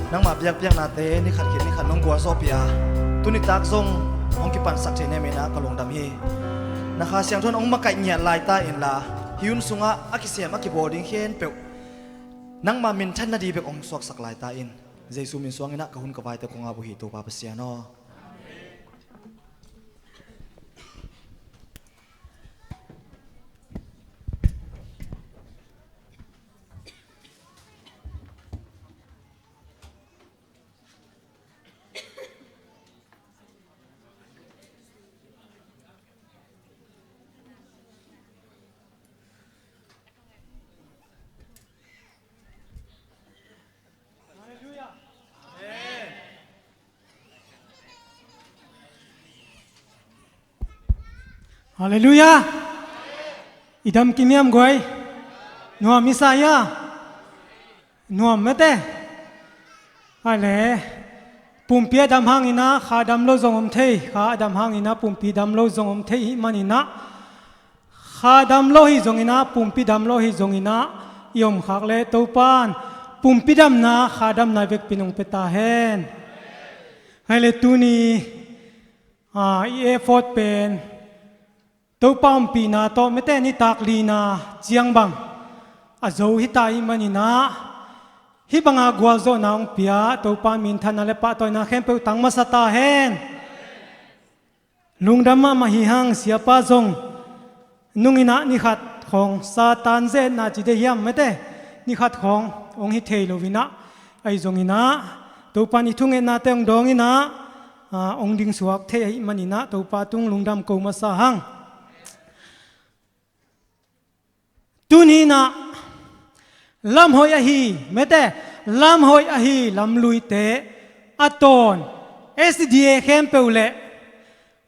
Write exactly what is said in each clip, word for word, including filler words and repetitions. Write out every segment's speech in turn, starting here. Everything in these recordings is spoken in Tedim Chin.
Nangmah biakpiaknate ni khat khit ni khat nong gualzawhpih a, tuni tak zong hong kipansak thei na hih manin ka lungdam hi. Na Kha Siangtho in hong makaih ngiat laita inla, hih hun sungah a kisem a kibawl ding khempeuh nangma minthan nading bek hong suaksak laita in. Jesu min suangin ka hun ka vaite kong ap uh hi, Topa Pasian aw. Halleluiah. I dam kim hiam guai? Nuam i sa hia? Nuam mete. Ai le, pumpi a dam hangin ah kha dam lo zong om thei, kha a dam hangin ah pumpi dam lo zong om thei ahih manin ah, kha dam lo hi zongin ah, pumpi dam lo hi zongin ah, i omkhak leh Topa'n pumpi damna, kha damna i vekpi-in hong pia ta hen. Ai le, tuni, a, i effort pen Topa ompihna tawh mete nitak lina ciang bang a zo hi ta ahih manin ah, hih banga gualzawhna hong pia Topa minthanna le pahtawina khempeuh tang masa ta hen. Lungdam mahmah hi hang. Siapa zong nungin ah ni khat khawng, Satan ze-etna ci ding hiam mete, ni khat khawng hong hi thei lo in ah, ahi zongin ah Topa'n i thungetnate hong dawngin ah, a, hong dingsuak thei ahih manin ah Topa tung lungdam ko masa hang. Tuni in ah lamhoih ahi mete, lamhoih ahi lamluite a tawn S D A khempeuh le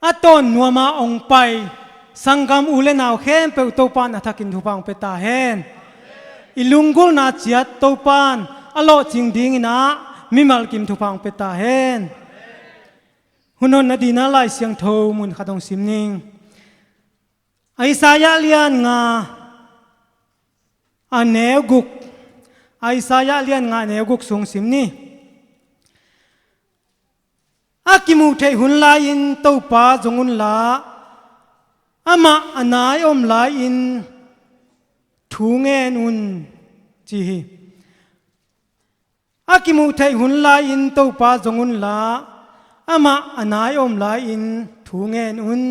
a tawn nuama hong pai sanggam u le nau khempeuh Topa'n a thakin thupha hong pia ta hen. I lunggulhna ciat Topa'n a lawhcing dingin ah mimal kim thupha hong pia ta hen. Hun honna dingin ah Lai Siangtho mun khat hong sim ning. Isaiah lian nga a neu guk. Isaiah lian nga a neu guk sung sim ni. A kimuh theih hun lai-in Topa zong unla, amah a nai om lai-in thu ngen un, ci hi. A kimuh theih hun lai-in Topa zong unla, amah a nai om lai-in thu ngen un.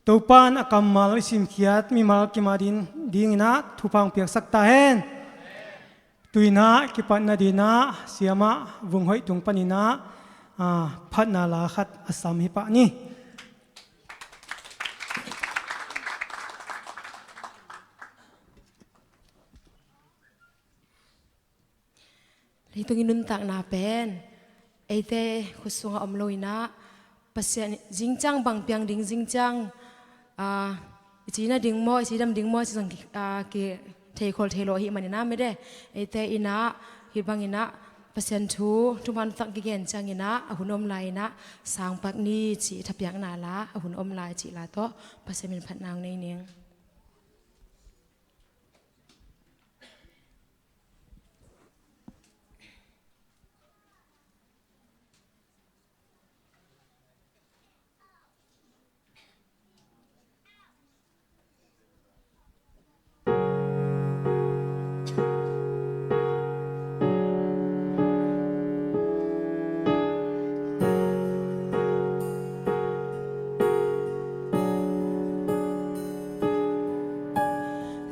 Topa'n a kammal i simkhiat mimal kim a ding, dingin ah thupha hong piaksak ta hen. Tu-in ah kipatna dingin ah siamah Vung Hoih tung panin ah, a, phatna la khat a sam hi pah ni. Leitung i nuntakna pen eite khut sungah om lo-in ah, Pasian zingciang bang piang ding, zingciang, ah, i ci nading maw, i ci dam ding maw, ci zong, ah, kitheikhol thei lo ahih manin ah mete, eite in ah hih bangin ah Pasian thu thuman tak kigen ciangin ah, a hun om lai-in ah sangpak ni cih thapiakna la, a hun om lai cih la tawh Pasian min phatna hong nei ning.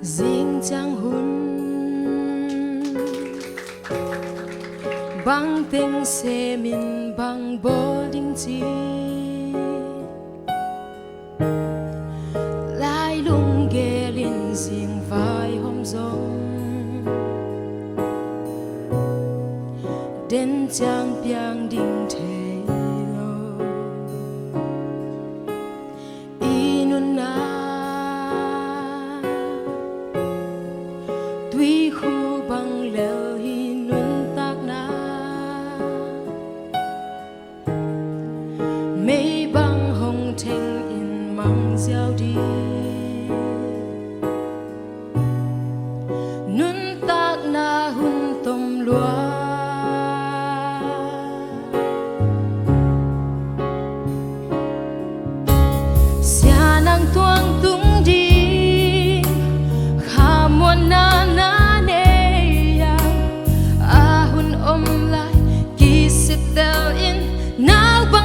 Zingciang hun bang teng semin bang bawl ding ci, lailung gelin zing vaihawm zong den ciang piang ding thei lo. I nunna tuikhu bang lel hi, nuntakna mei bang hong theng in mang ziau ding. Nuntakna hun tom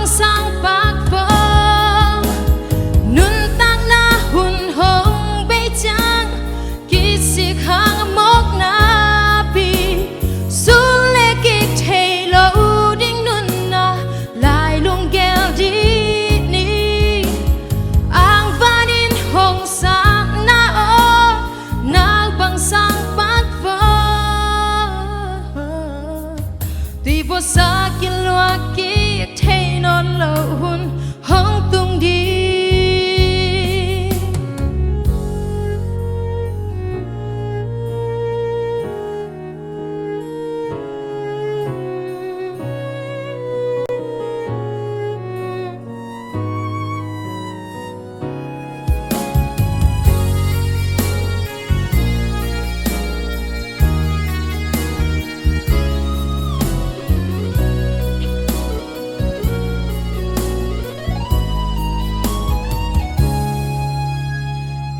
Sang Pak Fo, nuntakna hun hong bei ciang, kisik hang mawkna pi, sun le kik thei lo ding nunna, lai lunggel dih ni, angvanin hong sapna aw, naupang Sang Pak Fo. Tuibuatsa kiluah kik thei nawn lo hun hong tung ding.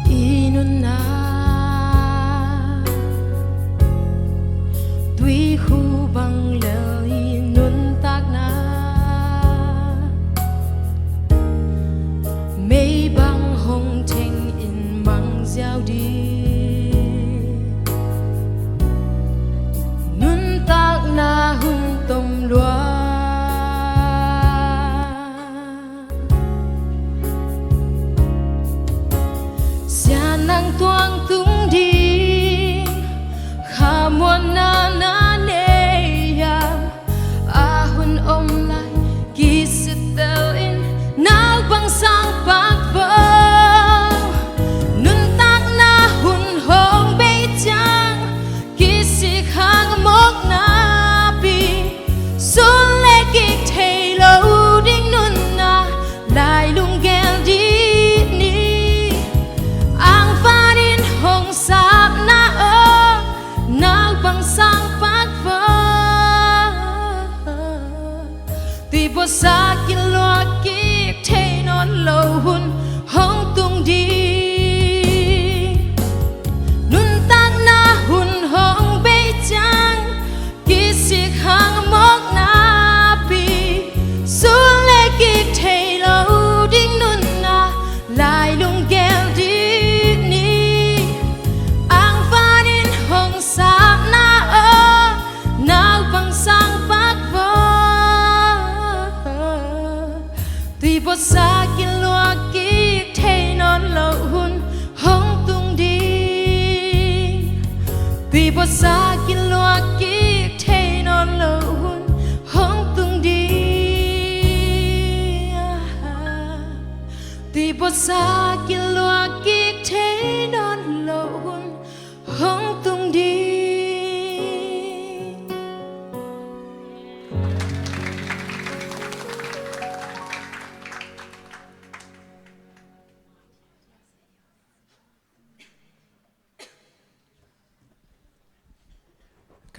I nunna tuikhu bang lel, i nuntakna mei bang hong theng in mang ziau ding. Nuntakna hun tom lua, sianang tuang tung ding, kha muanna na nei hiam? A hun om lai kisitel in, naupang Sang Pak Fo, nuntakna hun hong bei ciang, kisik hang mawkna pi, sun le kik thei lo ding nunna, lai lunggel dih ni, angvanin hong sapna aw, naupang Sang Pak Fo. Tuibuatsa kiluah kik thei nawn lo hun hong tung ding. Nuntakna hun hong bei ciang, kisik hang mawkna pi, sun le kik thei lo ding nunna, lai lunggel dih ni, angvanin hong sapna aw, naupang Sang Pak Fo. Tuibuatsa kiluah kik thei nawn lo hun hong tung ding. Tuibuatsa kiluah kik thei nawn lo hun hong tung ding. Tuibuatsa kiluah kik thei nawn lo hun hong tung ding.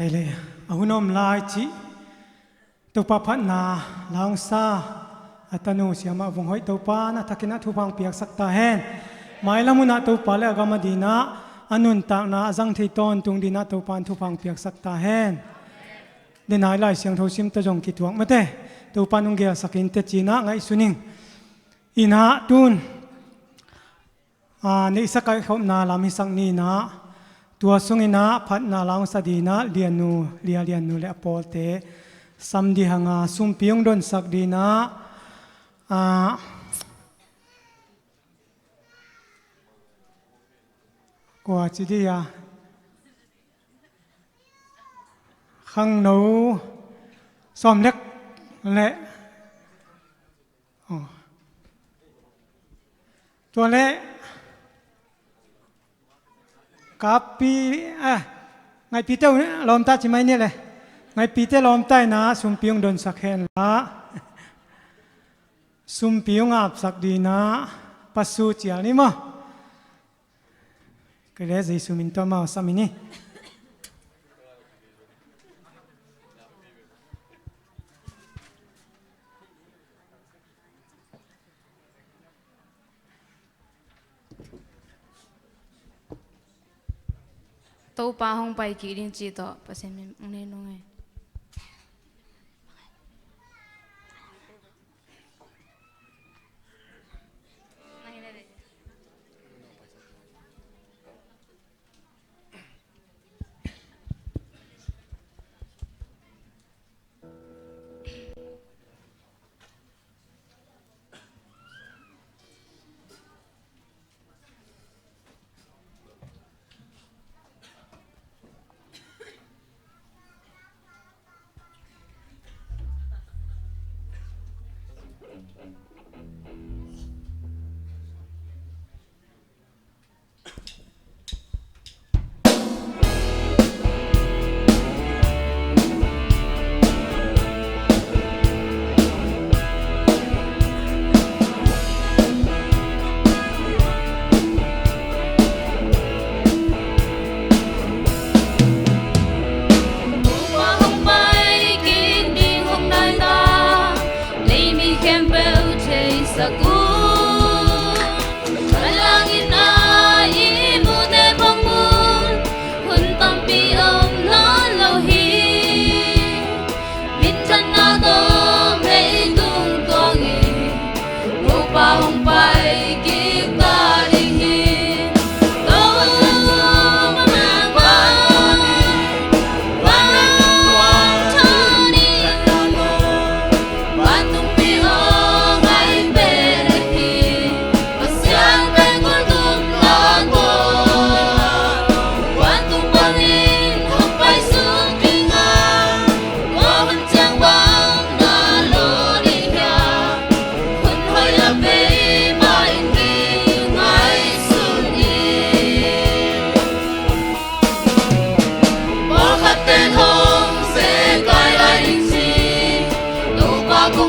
Kei le, a hun om lai cih Topa phatna la hong sa a tanu siamah Vung Hoih Topa na thakin ah thupha hong piaksak ta hen. Mailam hunah Topa le a gam a dinah a nuntakna a zang thei tawntung dinah Topa in thupha hong piaksak ta hen. Denai Lai Siangtho sim ta zong kituak mate, Topa nung gelsak in teci nah ngaihsun ing. Inah tun a, neihsa kaikhopna lam hisak ninah, tua sunginah phatna la hong sa dinah Liannu, Lia Liannu le a pawlte sam dih hanga sumpi hong donsak dinah, a, kua ci dih a, khangno sawm lek le, oh, tua le kapi, eh, ngaihpite uh lawmta ci mai ni le, ngaihpite lawmta inah sumpi hong donsak hen la, sumpi hong apsak dinah pasu cial ni maw. Kei le Jesu min tawh amau sam i ni. Topa hong pai kik ding ci tawh Pasian min hong nei nung ei.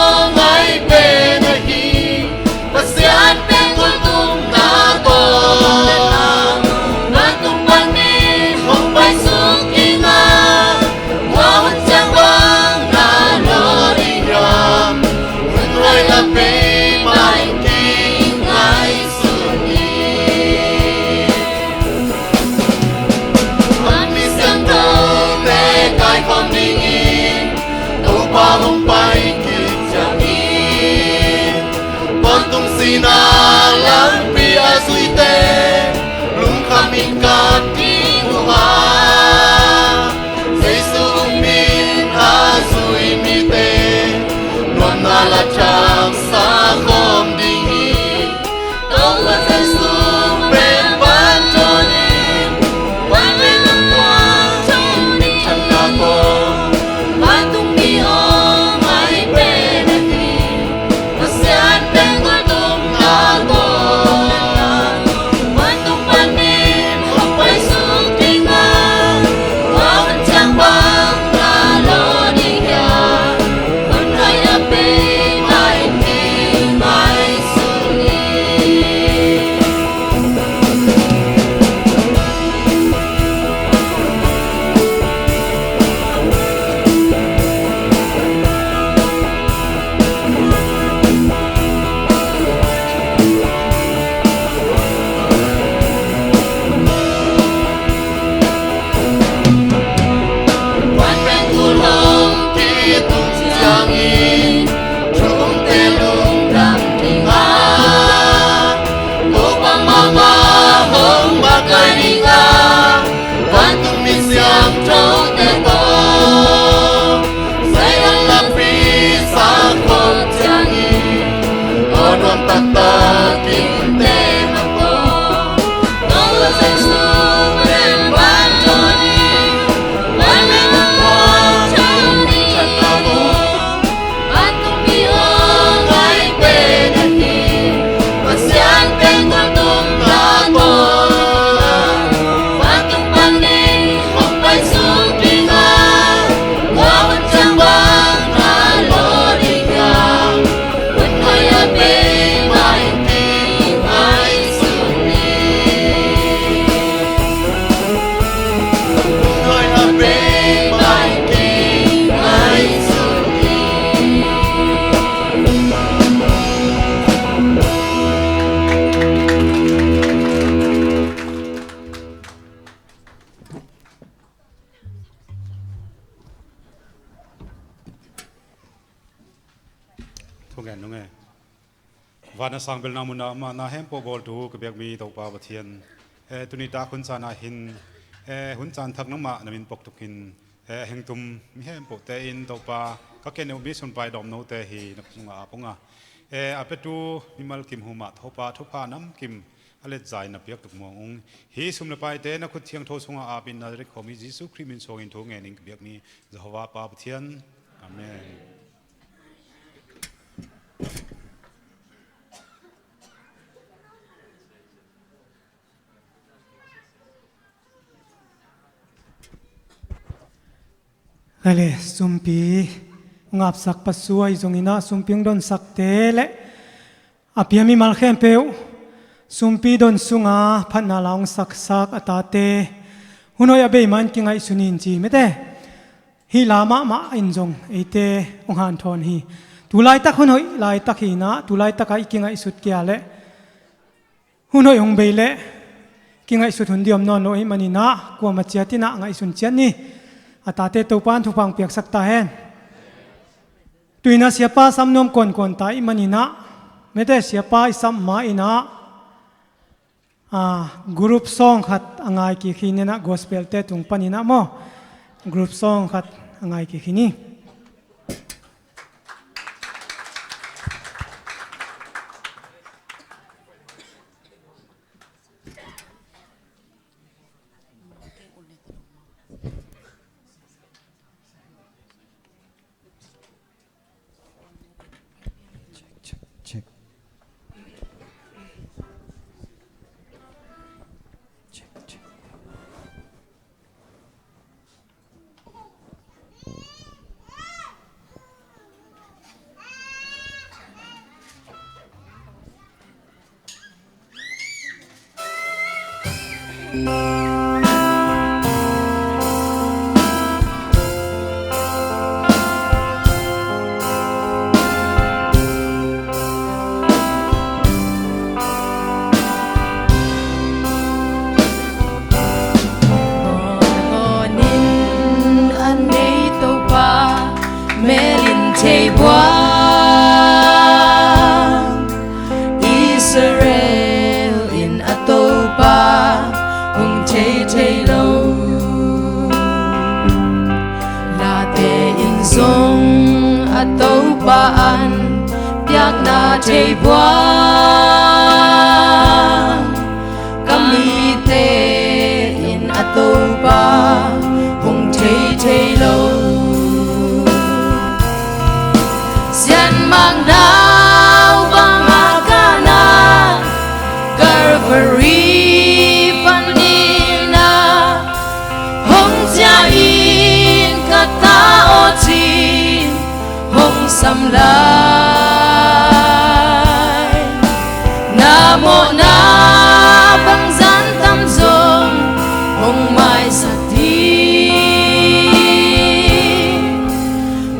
aw ngai pen ahi. Pasian teng kultumna tawh vantung panin hong paisuk ding a, tua hun ciang bang na lo ding hiam? Hun hoih a bei mah in kingaihsun hi. Tua mi siangthote kaikhawm dingin Topa hong pai kik ciangin, vantung sihna lampi a zuite lungkham in kap ding uh a, Jesu min a zui mite nuamna la thangsak khawm ding hi. Topa Jesu pen vantungah in, vantung mi aw ngai pen ahi. Pasian teng kultumna tawh vantung panin hong paisuk ding a, tua hun ciang bang na lo ding hiam? Hun hoih a bei mah in kingaihsun hi. Vantung kulhong kitung ciangin thumte lungdam ding a, Topa mahmah hong makaih ding a, vantung mi siangthote tawh Zion lampi sang khawm ciangin, aw nuam taktak in teh mah tawh, Topa Jesu pen vantungah in, vantung mi aw ngai pen ahi. Pasian teng kultumna tawh vantung panin hong paisuk ding a, tua hun ciang bang na lo ding hiam? Hun hoih a bei mah in kingaihsun hi. Hun hoih a bei mah in kingaihsun hi. Thungen nung e. Van a sang belna mun ah mah na hempawh bawltu ka biakmi Topa Pathian, eh, tuni tak hun caan ah hin, eh, hun caan thak nangmah na min pok tuk hin, eh, a hengtum mi hempawhte in Topa ka ken uh mi sunpai dawm note hi na khut sungah ap ung a, eh, a petu mimal kim humah Topa thupha namkim a letzai na piak tuk muang ung. Hih sum le paite na khut thiangtho sungah ap in Nazareth khuami Jesu Khrih min suangin thu ngen ing ka biakmi Jehovah Pa Pathian. Amen. Hale, sumpi hong apsak pasuai zongin ah sumpi hong donsakte le a pia mimal khempeuh sumpi don sunga phatna la hong saksak a tate hun hoih a bei mah in kingaihsun in ci mete. Hih la mahmah in zong eite hong hanthawn hi. Tu laitak hun hoih laitak hi in ah, tu laitak ah i kingaihsut kei a leh hun hoih hong bei leh kingaihsut hun diam nawn lo ahih manin ah, kuamah ciat in ah ngaihsun ciat ni. A tate Topa in thupha hong piaksak ta hen. Tu in ah siapa sam nuam kuankuan ta ahih manin ah, mete siapa i sam ma in ah, a, group song khat a ngai kik hi in ah, gospel te tung panin ah maw, group song khat a ngai kik hi ni. Ngawngawn in a nei Topa mel in thei buang. Israel in a Topa hong thei thei lo. Late in zong a Topa an piakna thei buang. Ka mite in a Topa hong thei thei lo. Sianmak nau bang a kahna Calvary panin ah hong ciah in ka ta aw ci-in hong sam lai. Na mawhna bangzah tam zong hong maisak ding.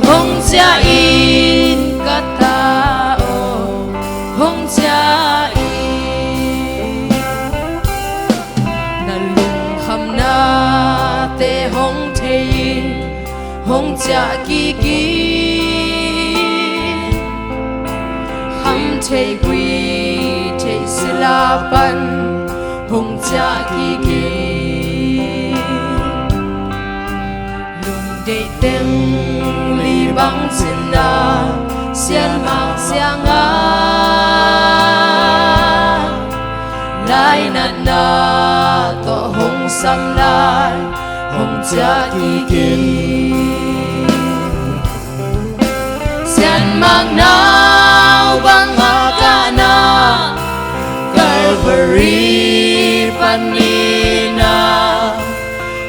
Hong ciah in ka ta aw, hong ciah in. Na lungkhamnate hong thei in, hong ciah kik in. Kham theih gui theih sila pan hong ciah kik in. Lungdeih teng li bang cin ah sianmak siang ah lainatna tawh hong sam lai, hong ciah kik in. Sianmak nau bang a kahna Calvary panin ah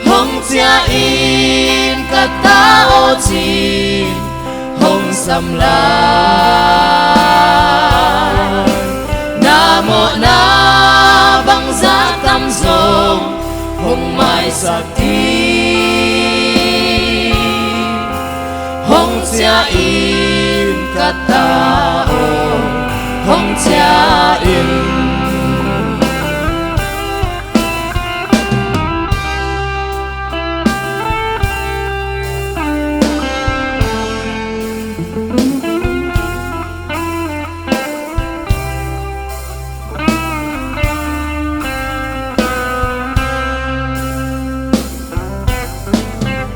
hong ciah in ka ta aw ci-in hong sam lai. Na mawhna bangzah tam zong hong maisak ding. Hong ciah in ka ta aw, hong ciah in.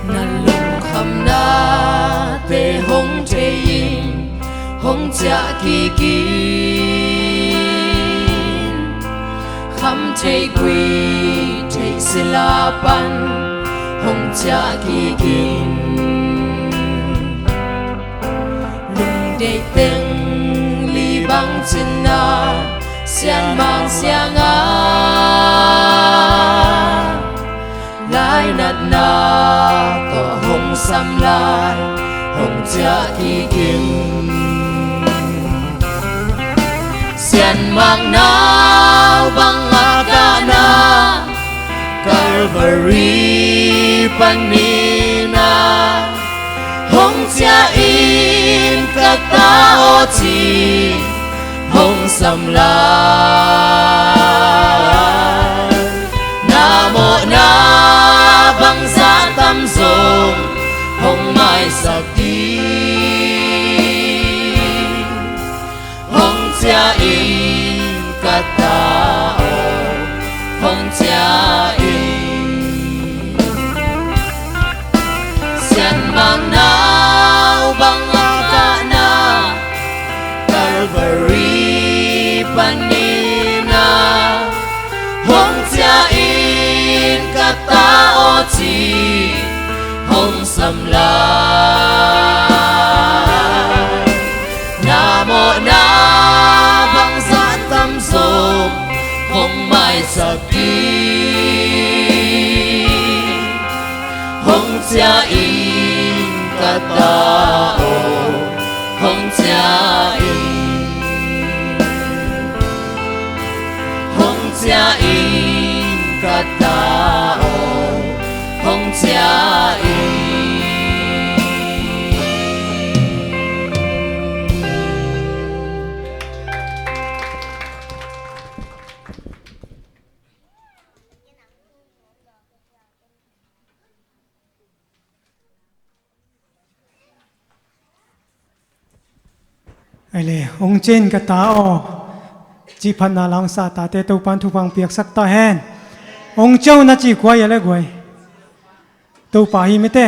Na lungkhamnate hong thei in, hong ciah kik in. Kham theih gui theih sila pan hong ciah kik in. Lungdeih teng li bang cin ah sianmak siang ah lainatna tawh hong sam lai, hong ciah kik in. Sianmak nau bang a kahna Calvary panin ah hong ciah in ka ta aw ci-in hong sam lai. Na mawhna bangzah tam zong hong maisak ding. Hong ciah in ka ta aw, hong ciah in. Sianmak nau bang a kahna Calvary panin ah hong ciah in ka ta aw ci-in hong sam lai. Na mawhna bangzah tam zong hong maisak ding. Hong ciah in ka ta aw, hong ciah in. Hong ciah in ka Ka ta aw, hong ciah in. Ei le, hong ciah in ka ta aw, cih phatna la hong sa tate Topa'n thupha hong piaksak ta hen. Hong ciah un a ci kua hi a le guai? Topa hi mete.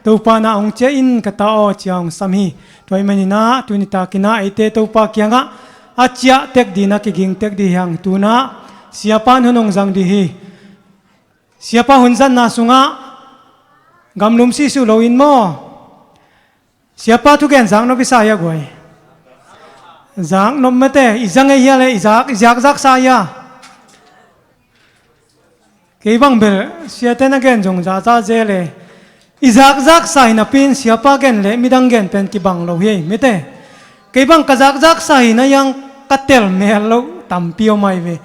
Topa na hong ciah in ka ta aw ci-a hong sam hi. Tua ahih manin ah tuni takin ah eite Topa kiangah a ciah tek ding ah kiging tek ding hi hang. Tu-in ah siapa'n hun hong zang ding hi. Siapa hun zatna sungah gamlum sisuh lo in maw? Siapa thugen zaknop i sa hia guai? Zaknop mete, i za ngei hia le i zak, i zakzak sa hia? Kei bang bel siate na gen zong zaza ze le i zakzak sa hi napi-in siapa gen le midang gen pen kibang lo hi ei mete. Kei bang ka zakzak sa hi na hiang ka tel mel lo tampi om ahi ve.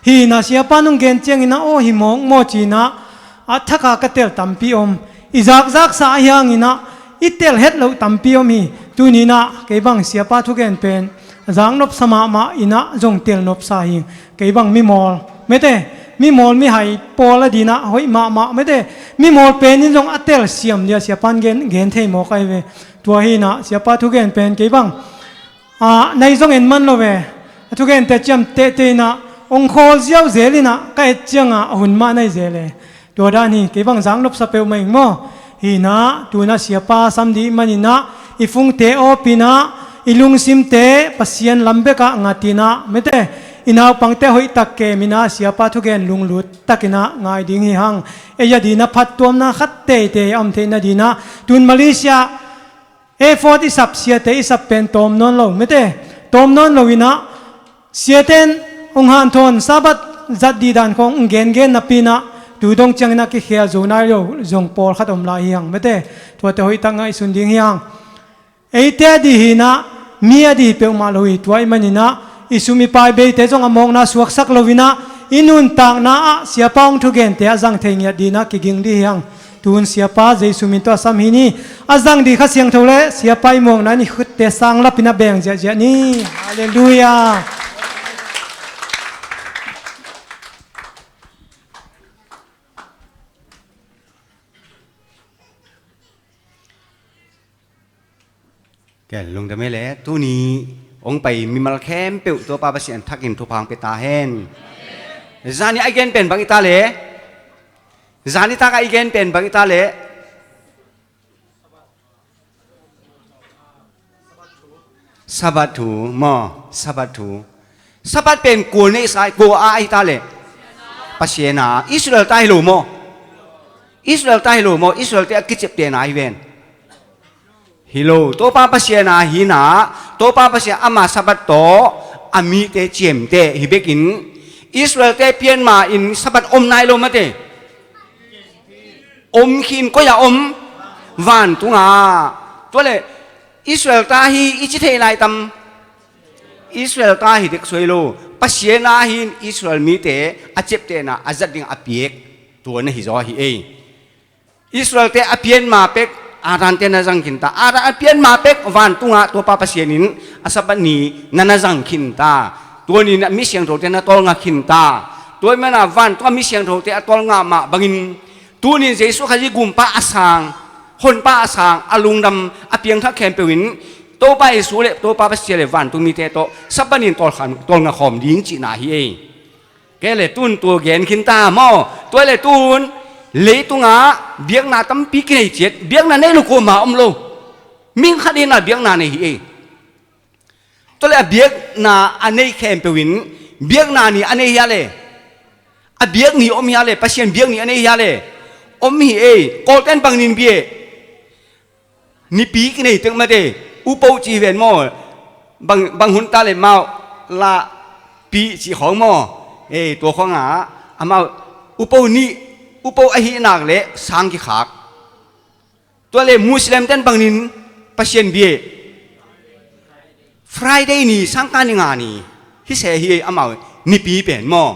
Hi na siapa nung gen ciangin ah aw hi mawk maw ci-in ah a thak a ka tel tampi om. I zakzak sa ahi hangin ah i tel het loh tampi om hi. Tuni-in ah kei bang siapa thugen pen zaknop sa mahmah in ah zong tel nop sa hi. Kei bang mimawl mete, mimawl mihai pawl a ding ah hoih mahmah mete. Mimawl pen in zong a tel siam ding a siapa'n gen, gen thei mawk ahi ve. Tua hi-in ah siapa thugen pen kei bang a, na hi zong en man lo ve. A thugente ciamtehte in ah hong khawl ziauzel in ah ka et ciangah a hun mah na hi zel e. Tua dan hi, kei bang zaknop sa peuhmah ing maw? Hi-in ah tu-in ah siapa sam ding ahih manin ah i fungte awp in ah i lungsimte Pasian lam bekah ngat in ah mete, i naupangte hoihtak kem in ah siapa thugen lunglut takin ah ngai ding hi hang. Ei a ding ah phattuamna khat teitei a om theihna ding ah tu-in Malaysia Effort i sap, siate i sap pen tawm nawn lo mete. Tawm nawn lo in ah siate in hong hanthawn Sabbath zat ding dan khawng hong gengen napi-in ah tu dong ciangin ah kikhel zo nai lo zong pawlkhat om lai hi hang mete. Tuate hoihtak ngaihsun ding hi hang. Eite a ding hi-in ah mi a ding hi peuhmah lo hi. Tua ahih manin ah i sum i pai beite zong a mawkna suaksak lo in ah i nuntakna ah siapa hong thugente a zang thei ngiat ding ah kiging ding hi hang. Tu-in siapa Jesu min tawh a sam hi ni. A zang ding Kha Siangtho le siapa i mawkna in i khutte sang lap in a beng ziahziah ni. Halleluiah. Kel lungdam e le, tuni hong pai mimal khempeuh Topa Pasian thakin thupha hong pia ta hen. Zani a i gen pen bang hi ta le? Zani tak a i gen pen bang hi ta le? Sabbath thu maw? Sabbath thu. Sabbath pen kua neihsa, kua a hi ta le? Pasian a. Israel ta hi lo maw? Israel ta hi lo maw? Israel te a kiciaptehna hi ven. Hi lo, Topa Pasian a hi-in ah, Topa Pasian ama Sabbath tawh a mite ciamteh hi bekin, Israel te pian ma-in Sabbath om nai lo mate. Om khin, koi-ah om? Vantungah. Tua le Israel ta hi i ci thei lai tam? Israel ta hi dek suai lo. Pasian a hi-in Israel mite a ciaptehna a zat ding a piak tua na hi zaw hi ei. Israelte a pian ma pek Adam te na zang khin ta. Adam a pian ma pek vantungah Topa Pasian in a Sabbath ni na na zang khin ta. Tua ni-in a mi siangthote na tawlnga khin ta. Tua ahih manin a vantungah mi siangthote a tawlnga mah bangin, tuni-in Jesu Khazih gumpa a sang, honpa a sang, a lungdam, a piangthak khempeuh in Topa Jesu le Topa Pasian le vantung mite tawh Sabbath ni-in tawlkhan, tawlnga khawm ding cihna hi ei. Kei le tun tua gen khin ta maw? Tua le tun leitungah biakna tampi kinei ciat, biakna nei lo kuamah om lo. Mihing khat in a biakna nei hi ei. Tua le a biakna a nei khempeuh in biakna ni a nei hia le? A biak ni om hia le? Pasian biak ni a nei hia le? Om hi ei. Kawlten bang nin bia Nipi kinei tek mate, upo ci hi ven maw? Bang, bang hun ta le mau la pi ci khawng maw? Ei, tua khawng a, amau upo nih, upo ahih nak le sang kikhak. Tua le Muslim ten bang nin Pasian bia Friday ni, sangkah ni nga ni hi se hi ei, amau Nipi pen maw?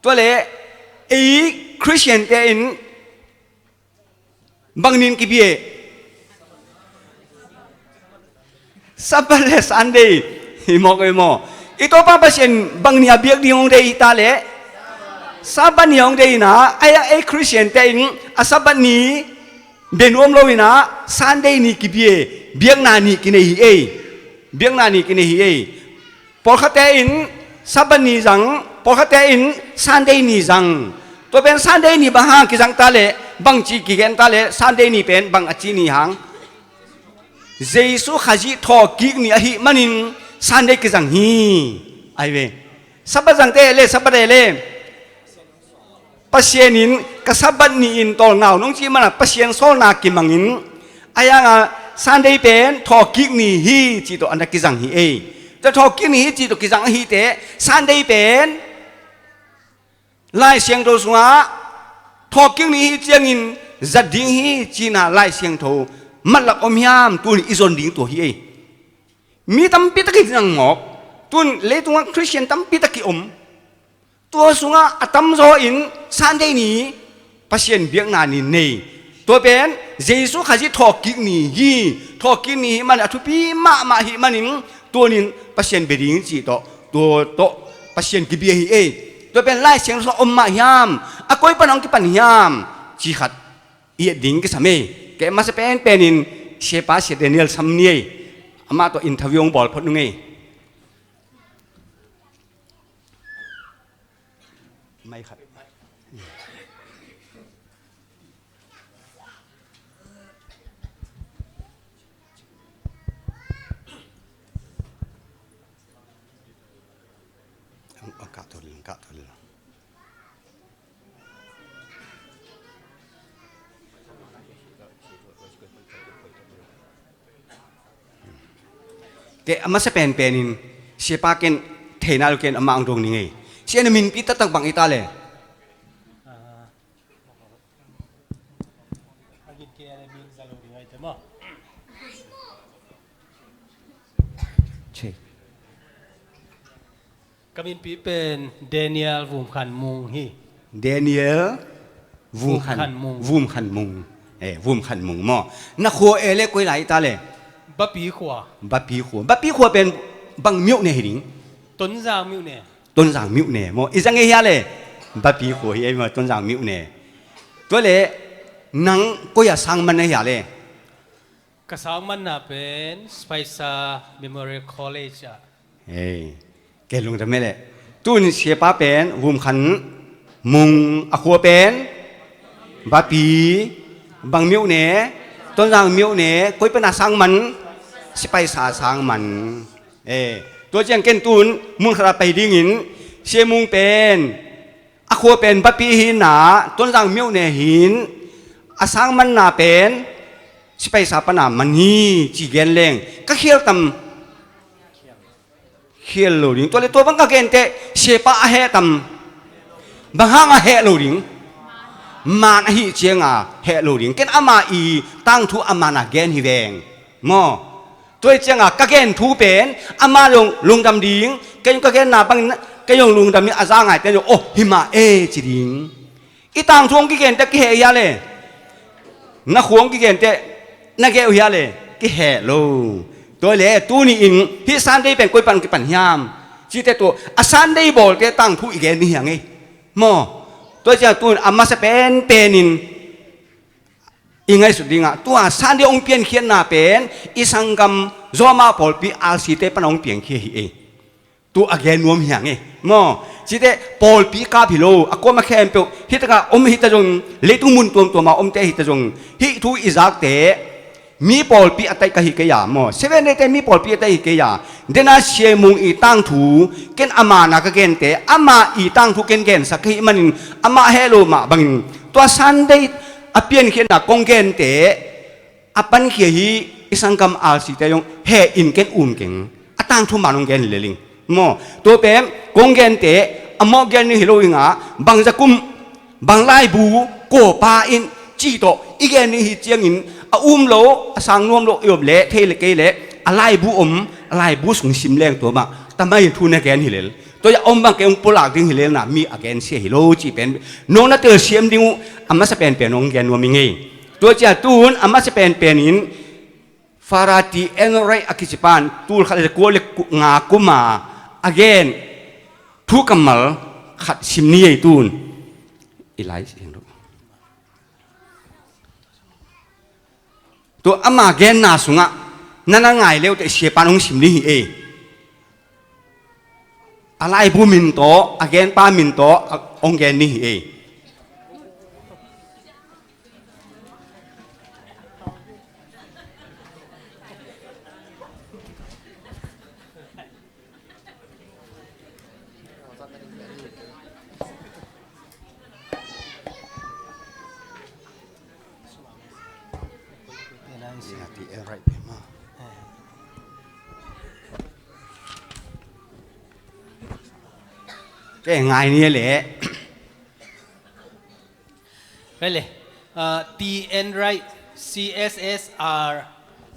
Tua le Ei Khristian te in bang nin kibia? Sabbath le Sunday. Hi mawk ei maw? I Topa Pasian bang ni a biak ding hong deih hi ta leh? Sabbath ni hong deih hi na. Ei, ei Khristian te in a Sabbath ni bia nuam lo hi na, Sunday ni kibia, biakna ni kinei hi ei. Biakna ni kinei hi ei. Pawlkhatte in Sabbath ni zang, pawlkhatte in Sunday ni zang. Tua pen Sunday ni bang hang kizang ta leh, bang ci kigen ta leh, Sunday ni pen bang a ci ni hang? Jesu Khazih thawhkik ni ahih manin Sunday kizang hi. Ai ve. Sabbath zangte le, Sabbath le. Pasian in ka Sabbath ni-in tawlnga un hong cih manin Pasian sawlna kimangin, a hiangah Sunday pen thawhkik ni hi cih tawh a na kizang hi ei. Tua thawhkik ni hi cih tawh kizang ahih teh Sunday pen Lai Siangtho sungah thawhkik ni hi ciangin zat ding hi cihna Lai Siangtho matlak om hiam? Tuni i zon ding tua hi ei. Mi tampi tak i nang mawk. Tun leitungah Khristian tampi tak i om. Tua sungah a tamzaw in Sunday ni Pasian biakna ni nei. Tua pen Jesu Khazih thawhkik ni hi. Thawhkik ni hi manin a thupi mahmah hi manin tunin Pasian bia ding cih tawh, tua tawh Pasian kibia hi ei. Tua pen Lai Siangtho sungah om mah hiam? A koi pan hong kipan hiam? Cih khat i et ding kisam ei. Kei a masa penpenin Siapa Sia Daniel sam ni ei. Amah tawh interview hong bawl phot nung ei. Mai khat. Ang, ang kah tua lel, ang kah tua lel. Kei a masa penpenin Siapa ken theihna lo ken amah ang dong ni ngei. Sia na minpi taktak bang i ta le? Ka minpi pen Daniel Vum Khan Mung hi. Daniel Vum Khan, Vum Khan Mung. Vum Khan Mung. Eh, Vum Khan Mung maw. Na khua e le koi lai ta le? Bapi khua. Bapi khua. Bapi khua pen bang miuh ne hi ding? Tonzang miuh ne. Tonzang miuh ne maw. I zang e hia le? Bapi khua hi ei maw, Tonzang miuh ne. Tua le nang koi a sang man na hia le? Ka sang manna pen Spicer Memorial College ah. Hei, kei lungdam e le. Tun Siapa pen Vum Khan Mung, a khua pen Bapi, bang miuh ne? Tonzang miuh ne. Koi pan a sang man? Spicer sang man. Eh, tua ciang ken tun mun khat a pai dingin Sia Mung pen a khua pen Bapi hi na, Tonzang miuh ne hi in, a sang manna pen Spicer pan a man hi ci gen leng ka khial tam? Khial lo ding. Tua le tua bang ka gen teh Siapa a heh tam? Bang hang a heh lo ding? Man ahih ciang a heh lo ding. Ken ama i tangthu a man a gen hi veng maw. Tua hi ciang a ka gen thu pen ama lung, lungdam ding. Kei zong ka genna bangin kei zong lungdam ding, a za ngaite zong, oh, hi mah e ci ding. I tangthu hong kigen teh kiheh hia le? Na khua hong kigen teh na geh uh hia le? Kiheh lo. Tua le tuni in hih Sunday pen koi pan kipan hiam? Cih teh tua a Sunday bawlte tangthu i gen ni hi hang ei maw. Tua hi ciang tun a masa penpenin i ngaihsut dingah tua Sunday hong piankhiatna pen i sanggam Roma pawlpi R C te pan a hong piangkhia hi ei. Tu a gen nuam hi hang ei maw. Cih teh pawlpi kap hi lo, a kuamah khempeuh hi takah om hi ta zong, leitung mun tuamtuamah omte hi ta zong, hih thu i zakte mi pawlpi a taih ka hi kei a maw, Seven Day te mi pawlpi a taih hi kei a. Dena Sia Mung i tangthu ken a man a ka gente, ama i tangthu ken gensak ka hih manin amah heh lo mah bangin tua Sunday a piankhiatna kong gente a pankhia hi. I sanggam R C te zong heh in ken um keng. A tangthu man hong gen hi lel ing maw. Tua pen kong gente a mawh gen ni hi lo ing a, bang zakum, bang laibu, kawpa in cih tawh i gen ni hi ciangin a um lo, a sang nuam lo i om leh thei le kei leh a laibu om, a laibu sung sim leng tua mah tamai in thu na gen hi lel. Tua a om bang kei hong pulak ding hi lelna mi a gensia hi lo cih pen nong na telsiam ding uh a masa penpen hong gen nuam ing ei. Tua ciah tun a masa penpen in Father T N Wright a kici pan tul khat le kua le nga kuma a gen thu kammal khat sim ni ei tun. I Lai Siangtho. Tua ama genna sungah na na ngai leute sia pan hong sim ni hi ei. A laibu min tawh a genpa min tawh a hong gen ni hi ei. Kei ngai ni le. Hei le, ah, T N Wright, C S S R,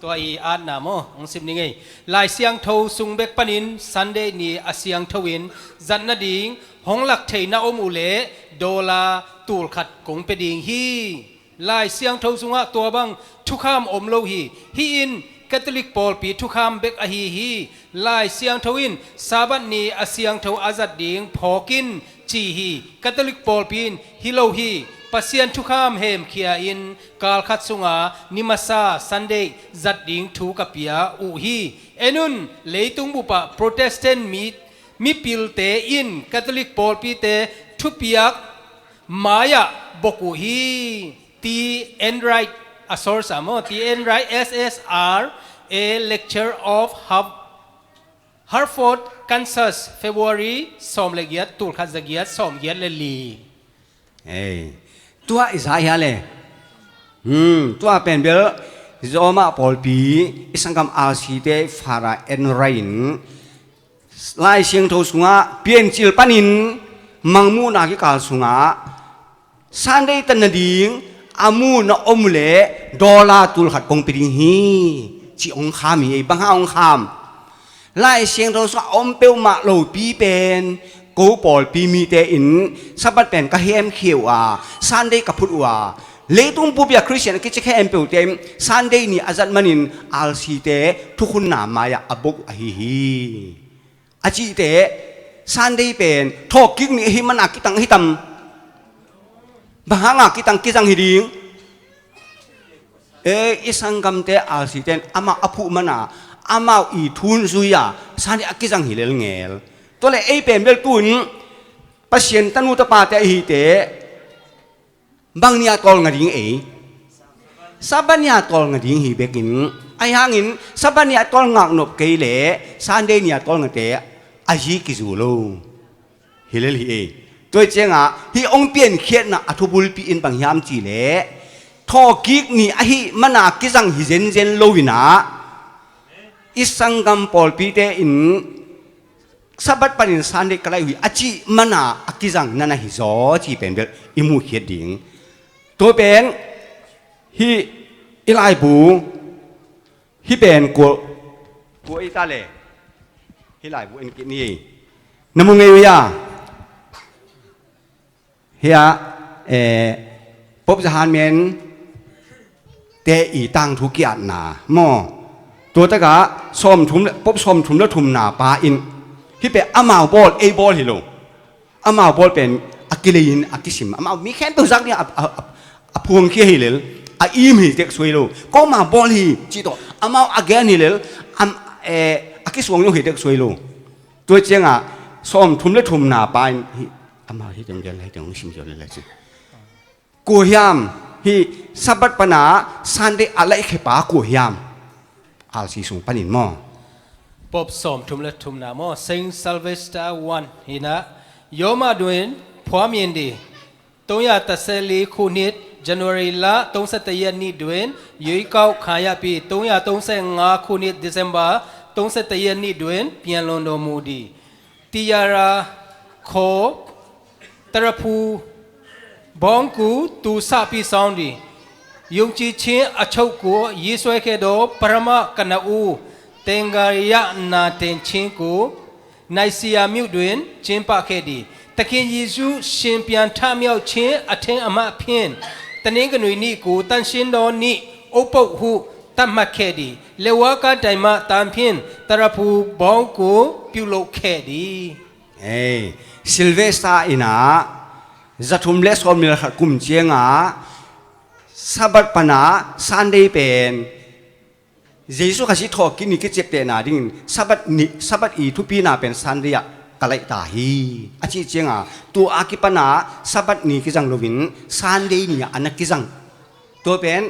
tua i atna maw, hong sim ni ngei. Lai Siangtho sung bek panin Sunday ni a siangtho in zat nading hong lak theihna om uh leh dollar tul khat kong pia ding hi. Lai Siangtho sungah tua bang thukham om lo hi. Hih in Catholic pawlpi thukham bek ahi hi. Lai Siangtho in Sabbath ni a siangtho a zat ding phawk in ci hi. Catholic pawlpi in hi lo hi. Pasian thukham hemkhia in kal khat sunga ni masa Sunday zat ding thu ka pia uh hi. En un, leitung bupah Protestant mi, mipilte in Catholic pawlpite thupiak mai-ah bok uh hi. T N Wright a source ah maw, T N Wright, S S R, a lecture of Har-, Hartford, Kansas, February sawm le giat, tul khat za giat, sawm giat le li. Ei, tua i za hia le. Hmm, tua pen bel Roma pawlpi i sanggam R C te Father N Wright in Lai Siangtho sungah Piancil panin Mangmuhna kikal sungah Sunday tan nading a muhna om uh leh dollar tul khat kong pia ding hi, ci hong kham hi. Ei, bang hang hong kham? Lai Siangtho sungah a om peuhmah lopi pen ko pawlpi mite in Sabbath pen ka hemkhia uh a, Sunday ka phut uh a, leitung bup ah Christian a kici khempeuhte in Sunday ni a zat manin R C te thukhunna mai-ah a bok uh ahi hi. A cihte Sunday pen thawhkik ni ahi mana kitang ahi tam? Bang hanga kitang kizang hi ding? E, i sanggamte R C ten amah a phuh mana amau i thun zui-a Sunday a kizang hi lel ngel. Tua le ei pen bel tun Pasian tanu tapate ahite bang ni-a tawlnga ding ei? Sabbath ni-a tawlnga ding hi bekin, ahi hangin Sabbath ni-a tawlngak nop kei leh Sunday ni-a tawlngate a zi kizu lo hi lel hi ei. Tua hi ciangah hih hong piankhiatna a thubulpi in bang hiam cih leh thawhkik ni ahi mana kizang hi zenzen lo inah i sanggam pawlpite in Sabbath panin Sunday ka laih uh hi a cih mana a kizang na na hi zaw cih pen bel i muhkhiat ding. Tua pen hih i laibu, hih pen kua, kua i ta le? Hih laibu en kit ni. Na mu ngei uh hia? Hia, eh, Pope Johan Mente i tangthu ki-atna maw? Tua takah sawmthum le, Pope sawmthum le thumna pa in hih pen amau bawl, ei bawl hi lo. Amau bawl pen a kilei in a kisim, amau mi khempeuh zak ding a, a, a, a phuangkhia hi lel, a im hi tek suai lo. Koma bawl hi cih tawh amau a gen hi lel, am, eh, a kisuang lo hi tek suai lo. Tua ciangah sawmthum le thumna pa in hih, amau hih teng gen lai teng hong sim kio le lai ci. Kua hiam? Hih Sabbath pana Sunday a laihkhepa kua hiam? R C sung panin maw? Pope sawmthum le thumna maw, Saint Sylvester one hinah, Yoma duin phuamian di. Tongya taseli khunit January la tongsa tayani duin yuikau khayahpi, tongya tongsa nga khunit December tongsa tayani duin pianlondo mudi. Tiyara kho taraphu bawngku tu sahpi sawng di. Yungci chin a chokku yiswe khe do parama kana u tengariya na ten chinku နံၣ်စံယၤ မြို့တွင် ကျင်းပခဲ့သည်။ သခင်ယေရှု ရှင်ပြန်ထမြောက်ခြင်း အထိမ်းအမှတ်ဖြင့် တနင်္ဂနွေနေ့ကို သန့်ရှင်းသောနေ့ ဥပုသ်ဟု သတ်မှတ်ခဲ့သည်။ လက်ဝါးကပ်တိုင်မှ သံဖြင့် သရဖူပေါင်းကို ပြုလုပ်ခဲ့သည်။ Silvester in ah zathum le sawmnih le khat kum ciangah Sabbath panah Sunday pen Jesu Khazih thawhkik ni kiciaptehna dingin Sabbath ni, Sabbath i thupina pen Sunday ah ka laih ta hi, a cih ciangah tua a kipanah Sabbath ni kizang loin Sunday ni ah a na kizang. Tua pen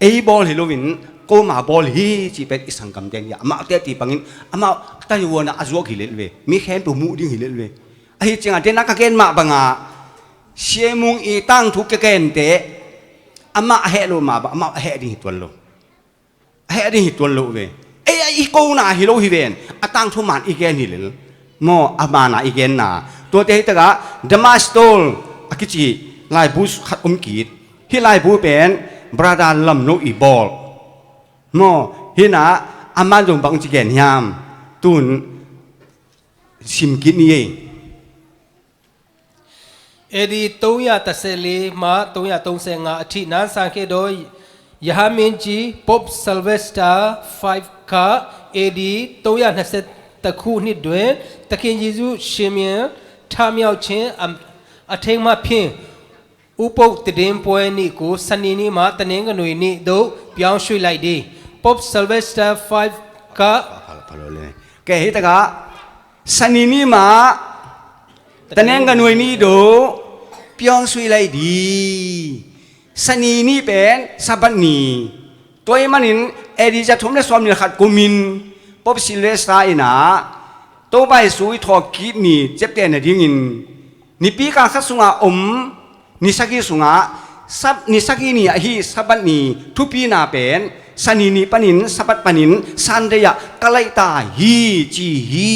ei bawl hi loin koma bawl hi cih pen i sanggamte ni ah amau tehti pangin amau taiwan ah a zuak hi lel ve. Mi khempeuh muh ding hi lel ve. Ahi ciangah dena ka gen mah bangah Siamung i tangthu ka gente amah a heh lo mah bang amau a heh ding hi tuan lo. A heh ding hi tuan lo ve. Ei a i kona hi lo hi ven. A tangthu man i gen hi lel. Maw, a mana i genna. Tuate hi takah The Master a kici laibu khat om kit. Hih laibu pen Brother Lamno i bawl. Maw, hinah a man zong bang ci gen hiam. Tun sim kit ni ei. A D သုံးရာတစ်ဆယ့်လေးမှ သုံးရာသုံးဆယ့်ငါ အထိ နန်းဆင်ခဲ့သော ယဟန်မင်းကြီး Pope Sylvester five က A D သုံးရာနှစ်ဆယ့်တစ်ခုနှစ်တွင် သခင်ယေရှုရှင်ပြန်ထမြောက်ခြင်း အအထိမ်းအမှတ်ဖြင့် ဥပုသ်သီတင်းပွဲနေ့ကို စနေနေ့မှ တနင်္ဂနွေနေ့သို့ ပြောင်းရွှေ့လိုက်သည်။ Pope Sylvester five က ကဲ ဟိတက Sani ni mah, taneng ka nuai ni do, piawng sui lai di. Sani ni pen Sabbath ni. Tua ih manin A D za thum le sawm ni le khat kumin Pope Sylvester in ah Topa Jesu i thawhkik ni ciapteh nadingin nipi kal khat sungah om ni sagih sungah sab-, ni sagih ni ahi Sabbath ni thupina pen Sani ni panin Sabbath panin Sunday ah ka laih ta hi ci hi.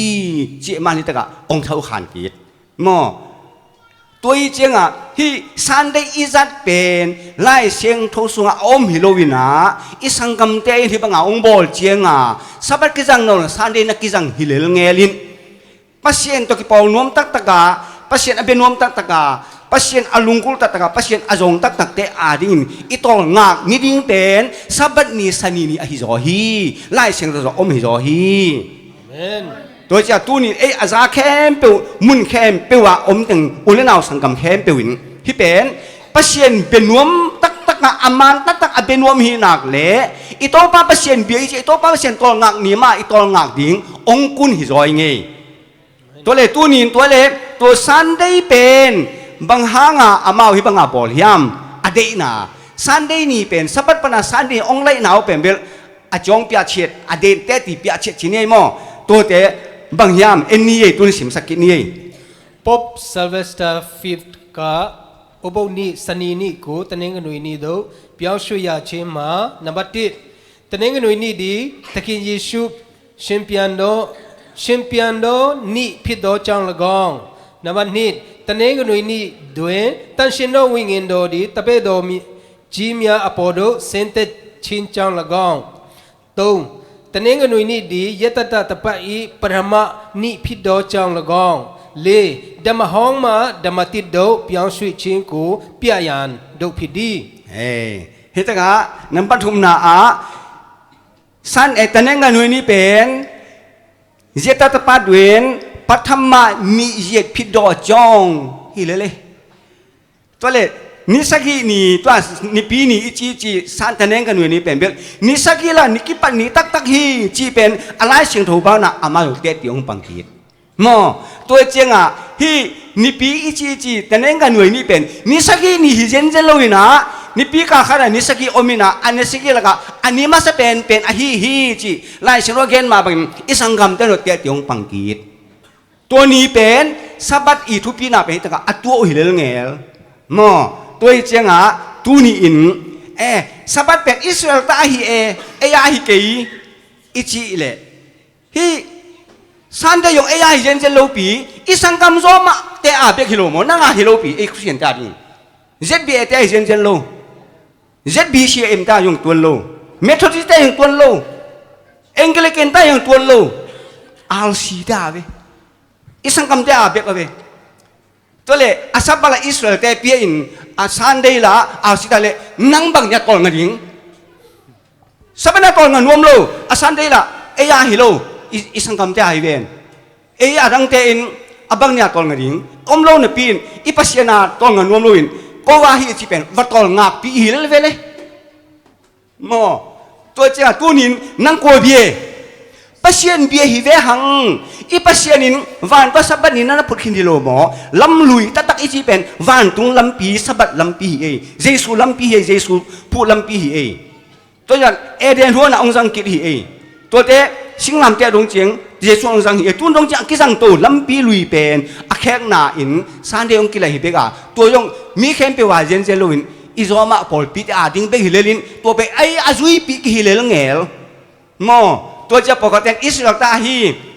Cih man hi takah ong thokhan kit maw? Tua ih ciangah hih Sunday i zat pen Lai Siangtho sungah a om hi loinah i sanggamte in hih bangah ong bawl ciangah Sabbath kizang nawn Sunday na kizang hi lel ngel in Pasian tawh kipawl nuam taktaka, Pasian a bia nuam taktaka, Pasian a lungkul taktaka, Pasian a zong taktakte adingin i tawlngak ni ding pen Sabbath ni Sani ni ahi zaw hi. Lai Siangtho sungah om hi zaw hi. Amen. Tua cia tunin ei a za khempeuh mun khempeuh ah om teng u le nau sanggam khempeuh in hih pen Pasian bia nuam taktaka, a man taktak a bia nuam hi nak le i Topa Pasian bia i cia i Topa Pasian tawlngak ni mah i tawlngak ding ong kun hi zaw i ngei. Tua le tunin tua le tua Sunday pen bang hanga amau hih banga bawl hiam? A deihna Sunday ni pen Sabbath pana Sunday ong laihna uh pen bel a ciawng piahciat a dente ti piahciat ci ni ei maw? Tuate bang hiam? En ni ei, tun simsak kit ni ei. Pope Sylvester fifth ka ubo ni Sani ni ku taneng ka nui ni do piawng shuya chin ma. Number တစ် တနင်္ဂနွေနေ့သည် သခင်ယေရှု ရှင်ပြန်သော ရှင်ပြန်သောနေ့ဖြစ်သောကြောင့်၎င်း၊ နံပါတ်နှစ်၊ တနင်္ဂနွေနေ့တွင် သန့်ရှင်းသောဝိညာဉ်တော်သည် တပည့်တော်ကြီးများအပေါ်သို့ ဆင်းသက်ခြင်းကြောင့်၎င်း၊ သုံး၊ တနင်္ဂနွေနေ့သည် ရက်သတ္တတစ်ပတ်၏ ပထမနေ့ဖြစ်သောကြောင့်၎င်း၊ လေး၊ ဓမ္မဟောင်းမှ ဓမ္မသစ်သို့ ပြောင်းရွှေ့ခြင်းကို ပြရန်တို့ဖြစ်သည်။ Hey. Hih takah nambat thumna ah San e taneng ka nui ni pen ziata tapat duin pathama ni ziat phit daw a ciawng hi lele. Tua le ni sagih ni tua nipi ni i ci ci san taneng ka nui ni pen bel ni sagih la ni kipat ni taktak hi ci pen a Lai Siangtho bana ama lo te ti ong pang kit. Maw, tua ciangah hih nipi i ci i ci taneng ka nuai ni pen ni sagih ni hi zenzen lo inah nipi kal khatah ni sagih om inah a ni sagih lakah a ni masa pen pen ahi hi ci Lai Siangtho gen mah bangin i sanggamte nuatte ti hong pang kit. Tua ni pen Sabbath i thupina pen hi takah a tuah uh hi lelngel. Maw, tua hi ciangah tuni in eh Sabbath pen Israel ta ahi e, ei a ahi kei i cih leh Hih Sunday zong ei a hi zenzen lopi i sanggam zaw mah te a bek hi lo maw? Nang a hi lopi ei Khristian te a ding Z B A te a hi zenzen lo. Z B C M te a zong tuan lo. Methodist te a zong tuan lo. Anglican te a zong tuan lo. R C te a ve. I sanggamte a bek a ve. Tua le a Sabbath la Israel-te pia in a Sunday la a sita le nang bang nia tawlnga ding. Sabbath na tawlnga nuam lo a Sunday la ei a hi lo i, i sanggamte a hi ven. Ei a dangte in a bang nia tawlnga ding om lo napi in i Pasian a tawlnga nuam lo in ko a hi i ci pen va tawlngakpi i hi lel ve le. Maw, tua ciang tunin nang kua bia? Pasian bia hi ve hang. I Pasian in vantung Sabbath ni na na phut khin hi lo maw? Lamlui taktak i ci pen vantung lampi, Sabbath lampi hi ei. Jesu lampi hi ei, Jesu phuh lampi hi ei. Tua ciang Eden huan a hong zang kit hi ei. Tuate singlamteh dong ciang Jesu hong zang hi ei. Tun dong ciang a kizang to lampi lui pen a khekna in Sunday hong kilai hi bek a. Tua zong mi khempeuh a zianzian loin i zawmah pawlpite a ding bek hi lelin tua pen ei a zuipih kihi lel ngel. Maw, tua ciang pawlkhatte in Israel ta hi.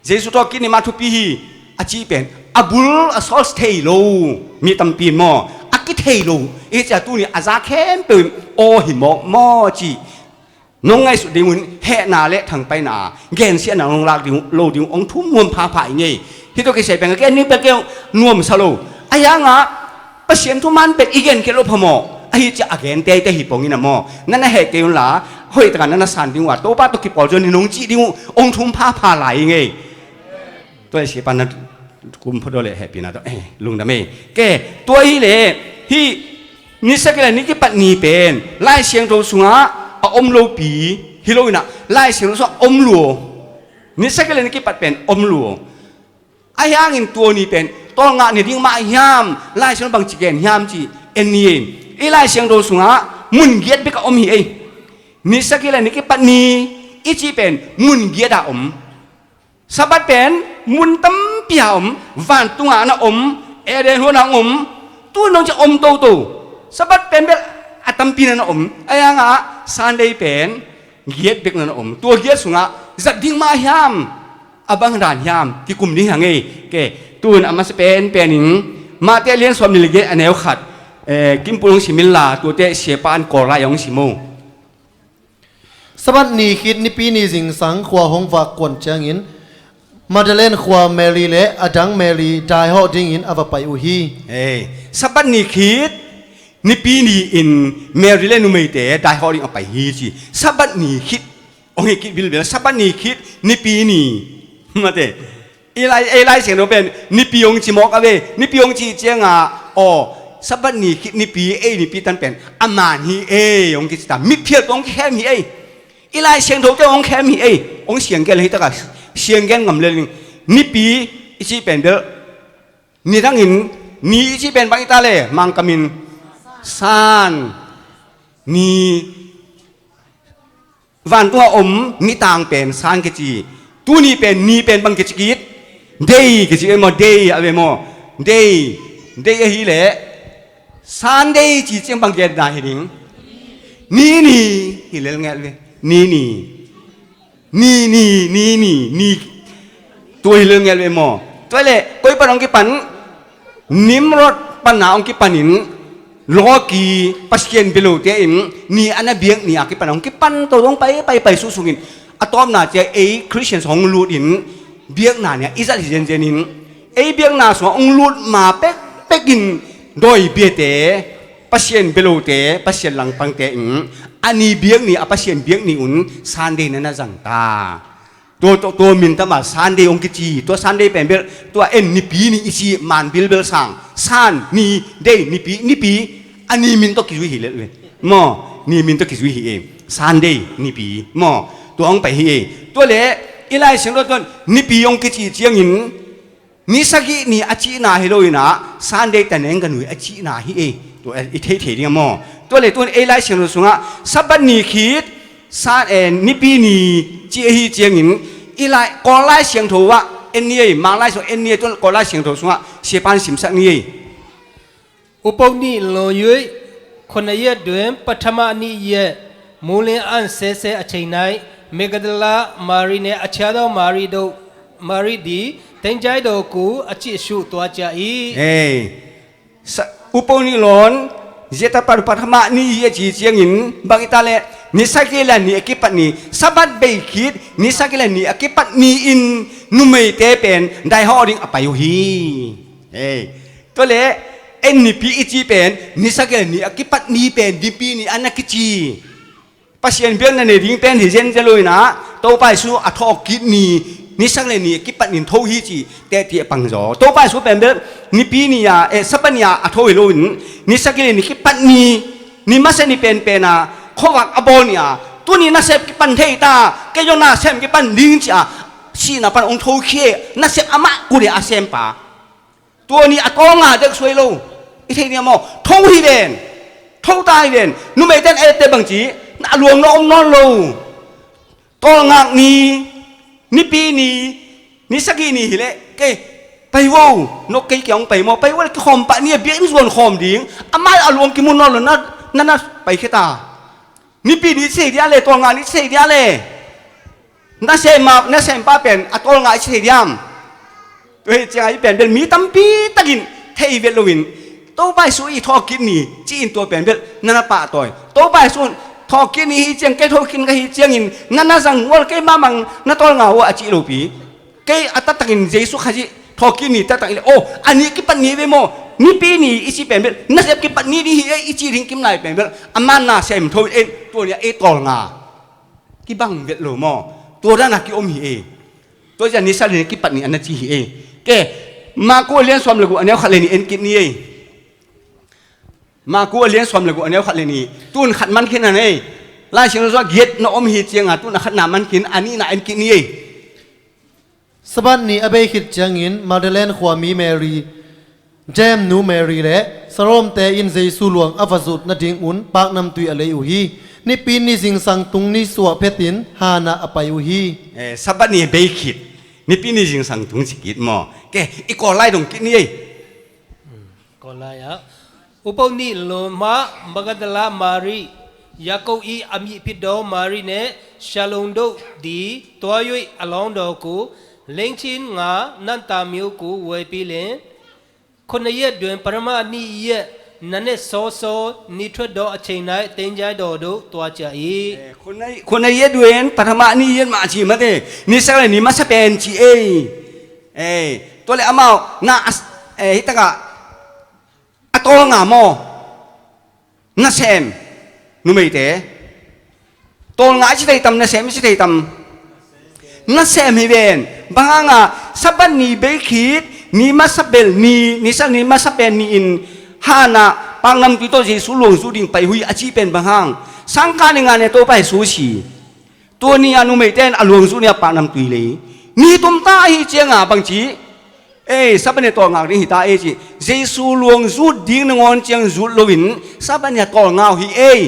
Jesu tawh kinim a thupi hi a cih pen a bul a sawl thei lo mi tampi in maw a kithei lo. I ciang tuni a za khempeuh in aw hi mawk maw cih nong ngaihsut dingun hehna le thangpaihna gensiatna nong lak ding lo ding ong thum nuam phapha i ngei. Hih tawh kisai pen ka gen ning pen kei nuamsa lo. A hiangah Pasian thuman pen i gen kei lo phamawh ahi ciah a gen teitei hi pongin a maw na na heh kei unla hoih takah na na san ding uh a Topa tawh kipawl zon hi nong cih ding uh ong thum phapha lai i ngei. Tua i siapa na kum phodo le hehpihna tawh eh lungdam ei. Ke tua hi le hih ni sagih le ni kipat ni pen Lai Siangtho sungah a om lopi hi lo inah Lai Siangtho sungah om luo. Ni sagih le ni kipat pen om luo. A hiangin tua ni pen tawlngah ni ding mah hiam? Lai Siangtho bangci gen hiam ci en ni ei. I Lai Siangtho sungah mun giat bek a om hi ei. Ni sagih le ni kipat ni i cih pen mun giat a om. Sabbath pen mun tampi a om. Vantungah na om. Eden huan a om. Tu nong ci om toto. Sabbath pen bel a tampi na na om. A hiangah Sunday pen giat bek na na om. Tua giat sungah zat ding mah hiam? A bang dan hiam kikum ding hi a ngei. Ke tun a masa penpen in Mate lian sawm ni le giat a neu khat eh, kimpul hong simin la tuate siapa an kawl lai hong sim o. Sabbath ni khit nipi ni zingsang khua hong vak kuan ciangin Magdalene khua Mary le a dang Mary daihawh dingin a va pai uh hi. Ei, Sabbath ni khit nipi ni in Mary le numeite daihawh ding a pai hi ci. Sabbath ni khit hong hi kit bilbil Sabbath ni khit nipi ni. Mate. I lai, ei Lai Siangtho pen nipi hong ci mawk a ve. Nipi hong ci ciangah aw Sabbath ni khit nipi ei nipi tan pen a man hi ei hong kici ta. Mitphial tawh hong kikhem hi ei. I Lai Siangthote hong khem hi ei. Hong sianggen hi takah sianggen ngam lel ning. Nipi i cih pen bel nidangin ni i cih pen bang i ta le Mangkamin san ni Vantungah om nitang pen san kici. Tuni pen ni pen bang kici kit? Day kici ei maw? Day a ve maw? Day. Day ahi leh Sunday ci ciang bang genna hi ding? Ni ni hi lel ngelh ve. Ni ni. Ni ni, ni ni, ni. Tua hi lel ngelh ve maw? Tua leh koi pan hong kipan? Nimrod panna hong kipanin lawki Pasian bilote in ni a na biak ni a kipan hong kipan to dong pai pai pai suhsungin a tawpna cia ei Christians hong lutin biakna nia i zat hi zenzenin ei biakna sungah hong lut ma pekpekin dawi biate Pasian bilote Pasian langpangte in a ni biak ni a Pasian biak ni un Sunday na na zang ta. Tua, tua, tua min tama Sunday hong kici. Tua Sunday pen bel tua en nipi ni i ci man bilbel sang. Sun, ni, day, nipi, nipi. A ni min tawh kizui hi lel ve. Maw, ni min tawh kizui hi e. Sunday, nipi. Maw, tua hong pai hi e. Tua le i Lai Siangtho tuan nipi hong kici ciangin ni sagih ni a cihna hi lo inah Sunday taneng ka nui a cihna hi ei. Tua i theithei ding a maw? Tua le tun ei Lai Siangtho sungah Sabbath ni khit san eh, nipi ni cih ahi ciangin i lai Kawl Lai Siangtho ah en ni ei, Mang Lai Siangtho en ni ei, tun Kawl Lai Siangtho sungah siapan simsak ni ei. ဥပုသ်နေ့လွန်၍ ခုနစ်ရက်တွင် ပထမနေ့ရက် မိုဃ်းလင်းအံ့စဲစဲအချိန်၌ မဂ္ဂဒလမာရိနှင့် အခြားသောမာရိတို့ မာရိသည် သင်္ချိုင်းတော်ကို အကြည့်အရှုသွားကြ၏။ Ei, sa, ဥပုသ်နေ့လွန် ရက်သတ္တပတ် ပထမနေ့ရက်ကြီး ကျင်းရင် ဘဂီတလည်း Ni sagih le ni a kipat ni, Sabbath bei khit ni sagih le ni a kipat ni-in numeite pen daihawh ding a pai uh hi. Ei, tua leh en nipi i ci pen ni sagih le ni a kipat ni pen nipi ni a na kici. Pasian biakna nei ding pen hi zenzen lo in ah, Topa Jesu a thawhkik ni, ni sagih le ni a kipat ni in tho hi ci tehti a pang zaw. Topa Jesu pen bel nipi ni a, eh, Sabbath ni a a tho hi lo in, ni sagih le ni kipat ni, ni masa ni penpen a khuavak a bawl ni a, tuni nasep kipan thei ta, kei zong nasem kipan ding ci a, sihna pan hong thokhia, nasep amah kul hi a sempa. Tua ni a tawlnga dek suai lo. I thei ni a maw? Tho hi ven. Tho ta hi ven. Numeite in a ette bangci, na a luang na om nawn lo. Tawlngak ni, nipi ni, ni sagih ni hileh kei pai vo, no kei kia hong pai maw? Pai vo le kikhawm pah ni a, biakinn zuan khawm ding. Amah a luang kimu nawn lo, na, na, na pai khia ta. Nipi ni i ci thei dia le, tawlnga ni i ci thei dia le. Nasem a, nasempa pen a tawlnga i ci thei diam? Tua hi ciangah i pen bel mi tampi takin thei vet loin, Topa Jesu i thawhkik ni ci-in tua pen bel na na pahtawi. Topa Jesu thawhkik ni hi ciang, kei thawhkik ka hi ciangin na na zang ual, kei mahmah na tawlnga uh a cih lopi. Kei a taktakin Jesu Khazih thawhkik ni taktak i le, oh, a ni kipat ni ve maw? Nipi ni i ci pen bel nasep kipat ni ding hi ei i ci ding kim lai pen bel, amah nasem tho in, tua ni a ei tawlnga. Kibang vet lo maw? Tua dan a kiom hi ei. Tua ciang ni sagih le ni kipat ni a na ci hi ei. Ke, Marku a lian sawm le guk a neu khat le nih en kit ni ei. Marku a lian sawm le guk a neu khat le nih. Tun khat man khin a nei. Lai Siangtho sungah giat na om hi ciangah tun a khatna man khin, a nihna en kit ni ei. Sabbath ni a bei khit ciangin Magdalene khuami Mary, James nu Mary le Salome-te in Jesu luang a va zut nadingun paknamtui a lei uh hi. Nipi ni zingsang tung ni suah phetin hanah a pai uh hi. Eh, Sabbath ni a bei khit. Nipi ni zingsang tung ci kit maw? Ke, i Kawl lai dong kit ni ei. Kawl lai ah, Upau nih lom ah Magdala Mari, Jakob i a mihpit daw Mari ne Salome daw di tua yoi a lawng daw ku lengcin nga nan ta miu ku wuaipi le khutna yet duen pathama ni yet na ne sawsaw ni thuat daw a cei nai tenjai daw do tua cia i. Eh, khutna, khutna yet duen pathama ni yet mah ci mate, ni sagih le ni masa pen ci ei. Eh, tua le amau na as, eh, hitakah a tawlnga maw? Nasem, numeite. Tawlnga a ci thei tam, nasem a ci thei tam? Nasem hi ven. Bang hanga Sabbath ni bei khit, ni masa bel ni, ni sa, ni masa pen ni in hanah paknamtui tawh Jesu luang zu ding pai uh hi a ci pen bang hang? Sangkah ni nga ne Topa Jesu si. Tua ni a numeite in a luang zu ni a paknamtui lei. Ni tumta ahi cianga bangci, ei, Sabbath ni tawlngak ding hita ei ci. Jesu luang zut ding nangawn ciang zut loin Sabbath ni a tawlnga uh hi ei.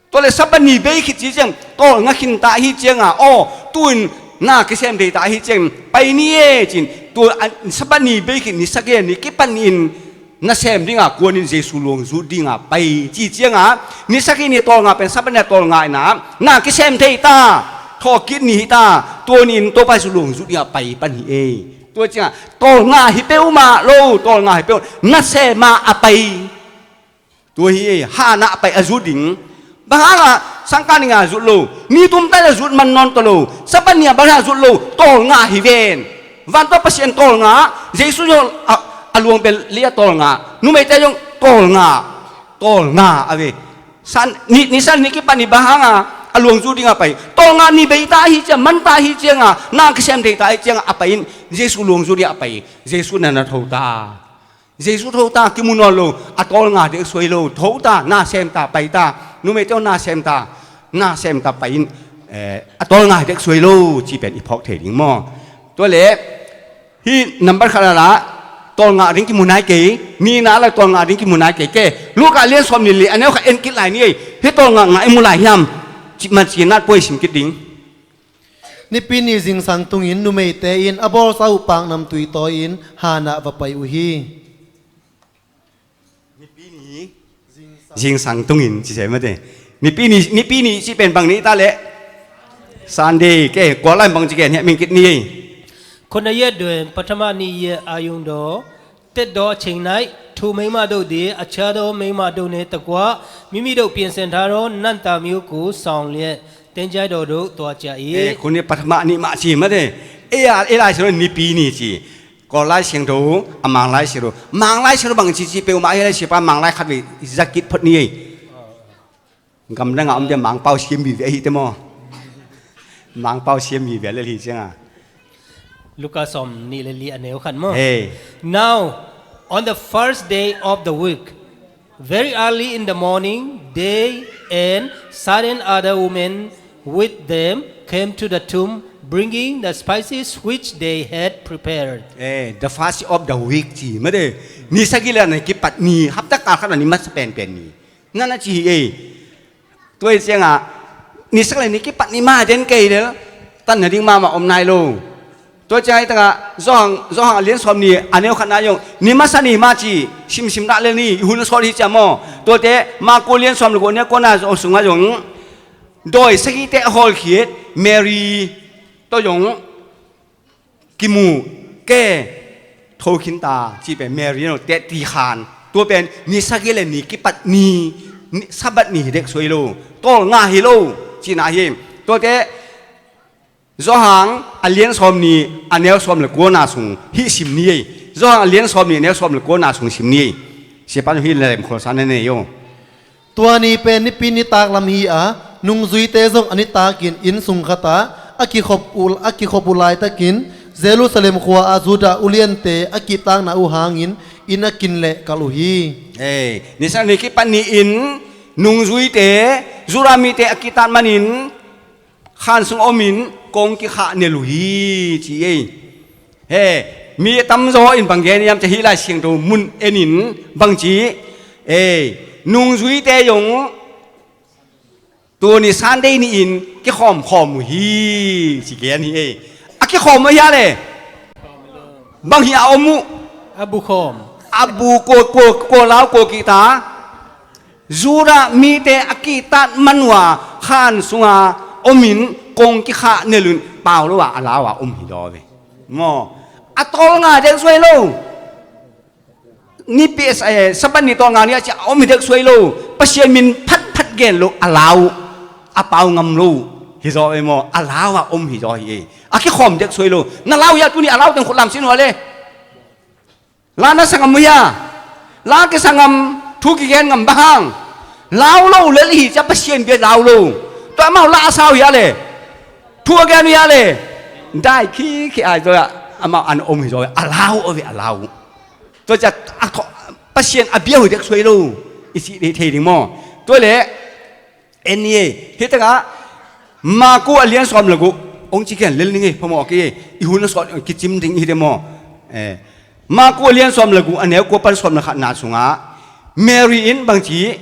Tua le Sabbath ni bei khit ci ciang tawlnga khinta ahi cianga, aw, tuin na kisem deita ahi ciang pai ni e cin. Tua Sabbath ni bei khit ni sagih ni kipan ni in nasem dinga kuanin Jesu luang zut dinga pai ci cianga, ni sagih ni tawlnga pen Sabbath ni a tawlnga ina, na kisem thei ta, thawhkik ni hi ta, tua ni in Topa Jesu luang zut dinga pai pan hi ei. Tua cianga tawlnga hi peuhmah lo, tawlnga hi peuh, nasema a pai. Tua hi ei, hanah a pai a zut ding. Bang hanga sangkah ni nga zut lo, ni tumta a zut man nawn ta lo, Sabbath ni a bang hanga zut lo, tawlnga hi ven. Vantua Pasian tawlnga, Jesu zong a, a luang bel li a tawlnga, numeite zong tawlnga, tawlnga a ve. San, ni, ni san ni kipan ni bang hanga a luang zu dinga pai. Tawlnga ni beita ahi cianga, manta ahi cianga, na kisem deita ahi cianga a pai in, Jesu luang zu dinga a pai. Jesu na na tho ta. Jesu tho ta, kimu nawn lo, a tawlnga dek suai lo, tho ta, na sem ta, pai ta, numeite na sem ta, na sem ta, pai in, eh, a tawlnga dek suai lo, ci pen i phawk thei ding maw? Tua le, hi number khat a la, tawlnga ding kimu nai kei, nihna la tawlnga ding kimu nai kei, ke, Luka lian sawm ni le, a neu khat en kit lai ni ei, hi tawlnga nga i mu lai hiam, ci man ci nat puai sim kit ding. Nipi ni zingsang tungin numeite in a bawlsa uh paknamtui tawi-in hanah va pai uh hi. Nipi ni zingsang tungin ci se mate. Nipi ni, nipi ni ci pen bang ni ta le. Sunday, ke, kualai bang ci ke, heh ming kit ni ei. Khutna yet duen pathama ni yet a yung daw, tet daw a cing nai, ထူမိန်းမတို့သည် အခြားသောမိန်းမတို့နှင့်တကွ မိမိတို့ပြင်ဆင်ထားသော နံ့သာမျိုးကို ဆောင်လျက် သင်္ချိုင်းတော်သို့ သွားကြ ။ Eh, ih. ခုနှစ်ပထမအနည်းမှရှိမှတဲ့။ Eh, ah, eh, lai siro ni pi ni ci. Ko lai sing do, a mang lai siro. Mang lai siro bang ci ci pe u ma eh lai si pa mang lai khat ve zakit phot ni eh. Gamdang a om dia mang pau siam bi ve hi te mo. Mang pau siam bi ve le hi ciang a. Luka sawm nih le li a neu khat maw? Hey. Now, on the first day of the week, very early in the morning, they and certain other women with them came to the tomb, bringing the spices which they had prepared. Eh, the first of the week ci mah de. Ni sagih le ni kipat ni, hapta kal khat ni masa penpen ni. Nana ci hi ei. Tua hi ciangah ni sak le ni kipat ni mah den kei del. Tan na ding mahmah om nai lo. Tua ciang hi takah Johan, Johan a lian sawm ni a neu khat na zong ni masa ni mah ci simsim dah le ni i hun a sawt hi ciam maw? Tuate Marku lian sawm le guk a neu kuana zong sungah zong dawi sagihte a hawlkhit Mary tawh zong kimu ke tho khin ta ci pen Mary no te ti khan. Tua pen ni sagih le ni kipat ni, ni Sabbath ni hi dek suai lo. Tawlnga hi lo cina hi. Tuate Johan a lian sawm ni a neu sawm le kuana sung hih sim ni ei. Johan a lian sawm ni a neu sawm le kuana sung sim ni ei. Siapa hi lem khol sa na nei yo. Tua ni pen nipi nitak lam hi a, nungzuite zong a nitakin inn sung khatah a kikhop uh, a kikhop uh laitakin Jerusalem khua-ah Judah uliante a kihtakna uh hangin inn a kin leh kalh uh hi. Ei, ni sak ni kipat ni-in nungzuite Judah mite a kihtak manin khan sung omin kong kikhah nel uh hi ci ei. He, mi a tamzaw in bang gen hiam ci hih Lai Siangtho mun enin bang ci ei, nungzuite zong tuni Sunday ni-in kikhawmkhawm uh hi ci gen hi ei. A kikhawm uh hi a le bang hi a om uh. A bu khawm. A bu ko, ko, ko lau ko kihta. Judah mite a kihtak man uh a khan sunga omin kong kikhah nel un pau lo a a lau a om hi daw ve. Maw, a tawlnga dek suai lo. Nipi, eh, Sabbath ni tawlnga ni a ci a om hi dek suai lo. Pasian min phatphat gen lo a lau a pau ngam lo hi zaw ve maw, a lau a om hi zaw hi ei. A kikhawm dek suai lo. Na lau hi a tuni a lau teng khut lam sin uh a le. La na sa ngam uh hia? La kisa ngam, thu kigen ngam bang hang? Lau lo lel hi cia Pasian bia lau lo. Tua amau la a sau hia le? Thu a gen uh hia le? Dai khikhi ai tua amau an om hi zaw a lau aw ve a lau. Tua cia a thaw, Pasian a bia hui dek suai lo. I cih thei ding maw? Tua le En ni ei, hi takah Marku a lian sawm le guk hong ci kian lel ning ei, phamawh kei ei, i hun a sawt kicim ding hi te maw? Eh, Marku a lian sawm le guk a neu kua pan sawm le khatna sungah Mary in bang ci,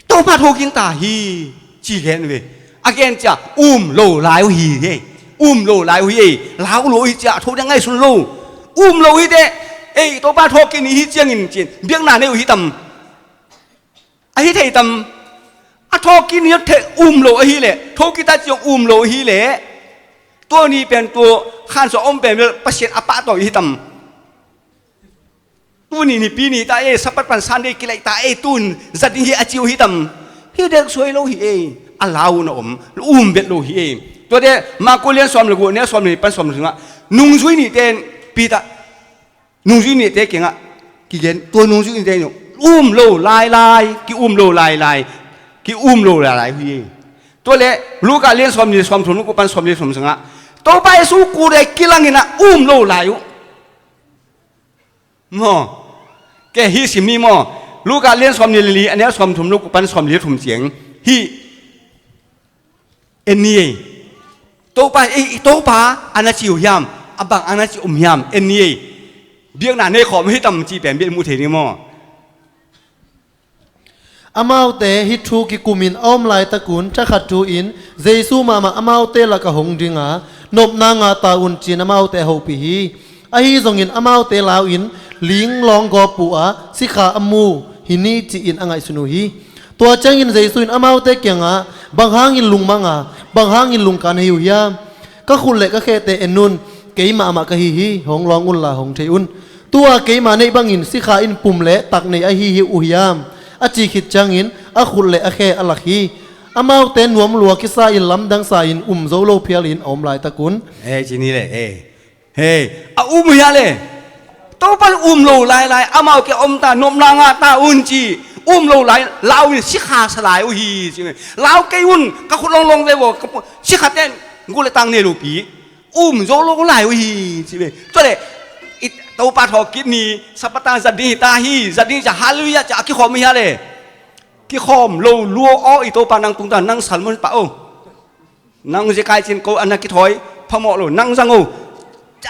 Topa tho khin ta hi, ci gen ve. A gen cia um lo lai uh hi ei, um lo lai uh hi ei, lau lo hi cia tho ding ngaihsun lo, um lo hi te, ei Topa tho khin hi ciangin cin biakna nei uh hi tam. Ahi thei tam, a thawkin hi thei um lo ahi leh, thawkita ciang um lo ahi leh, tua ni pen tua khansuah a om pen bel Pasian a pahtawi hi tam. Tuni nipi ni ta ei, Sabbath pan Sunday kilaih ta ei, tun za ding hi a ci uh hi tam. Hi dek suai lo hi ei, a lau na om, um bet lo hi ei. Tuate Marku lian sawm le guk, neu sawm le nih pan sawm le sungah nungzui nihte in Peter Nungzui nihte kiangah kigen, tua nungzui nihte in um lo lailai, ki um lo lailai, ki um lo lailai hi. Tua le Luka lian sawm ni sawm thum, Luka pan sawm ni sawm sangah Topa Jesu kut e kilangin a um lo lai uh. Maw, ke hi sim ni maw? Luka lian sawm ni li a neu sawm thum, Luka pan sawm ni thum ciang hi. En ni ei. Topa, ei, Topa a na ci uh hiam? A bang a na ci om hiam? En ni ei. Biakna nei khawm hi tam ci pen biak mu thei ni maw? Amaute hih thu kikumin a om laitakun thakhat thu-in Jesu mahmah amaute lakah hong dinga, nopna ngah ta un ci-in amaute a hopih hi. Ahi zongin amaute lau-in ling lawng gawp uh a sikha a mu hi ni ci-in a ngaihsun uh hi. Tua ciangin Jesu in amaute kiangah, bang hangin lungmang a, bang hangin lungka na hi uh hiam? Ka khut le ka khete en un, kei mahmah ka hi hi, hong lawng unla hong thei un. Tua keima neih bangin sikha in pum le tak nei ahi hi uh hiam? A ci khit ciangin a khut le a khe a lak hi. Amaute nuam lua kisa in lamdang sa in um zo lo phial in a om laitakun. He, ci ni le, he. He, a um uh hia le? Topa um lo lailai, amau ke om ta, nopna ngah ta un ci. Um lo lai, lau in sikha sa lai uh hi, ci. Lau kei un, ka khut longlong ve vo, ka pu-, sikha ten, gu le tang ne lo pi. Um zo lo lai uh hi, ci ve. Tua le, i, Topa thawhkik ni, Sabbath zat ding hi ta hi, zat ding hi ci a, hallelujah ci a, a kikhawm uh hia le? Kikhawm lo lua aw, i Topa nang tung ta, nang salmon pa aw. Nang zekai cin ko a na kithawi phamawh lo, nang zang o.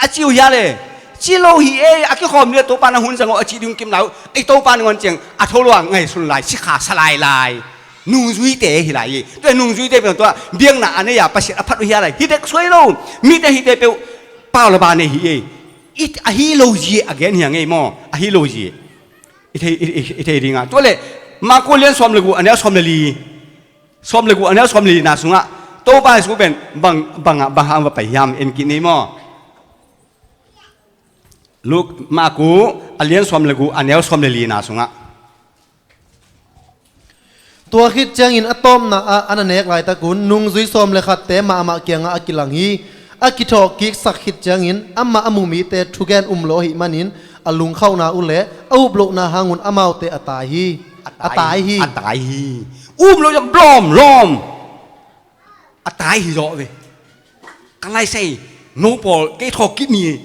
A ci uh hia le? Ci lo hi ei, a kikhawm ni le Topa nang hun zang o, a ci ding kim lau. Ei Topa nangawn ciang a tho lua ngaihsun lai, sikha sa lailai. Nungzuite hi lai ei. Tua nungzuite peuh tua biakna a nei a Pasian a phat uh hia lai. Hi dek suai lo. Mite hite peuh pau le ba nei hi ei. I, a hi lo zi a gen hi a ngei maw? A hi lo zi. I thei, i, i, i thei ding a. Tua le, Marku lian sawm le gu a neu sawm le li. Sawm le gu a neu sawm le lina sungah Topa Jesu pen bang, bang, bang hang va pai hiam en kik ni maw? Luk, Marku a lian sawm le gu a neu sawm le lina sungah. Tua khit ciangin a tawpna ah a na nek laitakun nungzui sawm le khatte mahmah kiangah a kilang hi. A kithawhkiksak khit ciangin amah a mu mite thugen um lo ahih manin a lungkhauhna uh le a up lohna hangun amaute a tai hi. A tai hi. A tai hi. Um lo ciang lawm lawm. A tai hi zaw ve. Ka lai sei, no pawl kei thawhkik ni.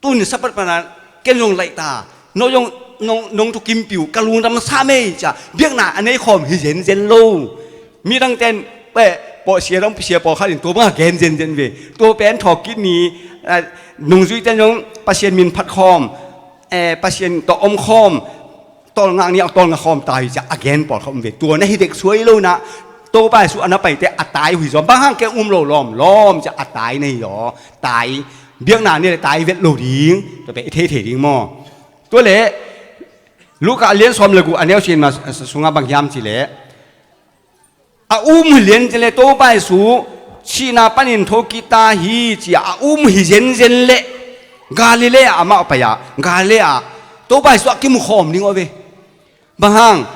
Tun Sabbath pana ken zong laih ta. No zong nong, nong thu kimpiu ka lungdam sa mei cia. Biakna a nei khawm hi zenzen lo. Midang ten peh pawh sia dong sia pawlkhat in tua banga gen zenzen ve. Tua pen thawhkik ni, eh, nungzui ten zong Pasian min phat khawm, eh, Pasian tawh om khawm, tawlngak ni a tawlngak khawm ta hi cia a gen pawlkhat om ve. Tua na hi dek suai lo na, Topa Jesu a na paite a tai uh hi zaw. Bang hang kei um lo lawm lawm cia a tai na hi zaw. Tai. Biakna ni le tai vet lo ding. Tua pen i thei thei ding maw? Tua le Luka a lian sawm le gu a neu sin ma sungah bang hiam ci le, a um hi lian ci le Topa Jesu sihna panin thokik ta hi cia a um hi zenzen le Galilee ah amah pai a, Galilee ah Topa Jesu a kimu khawm ding aw ve. Bang hang?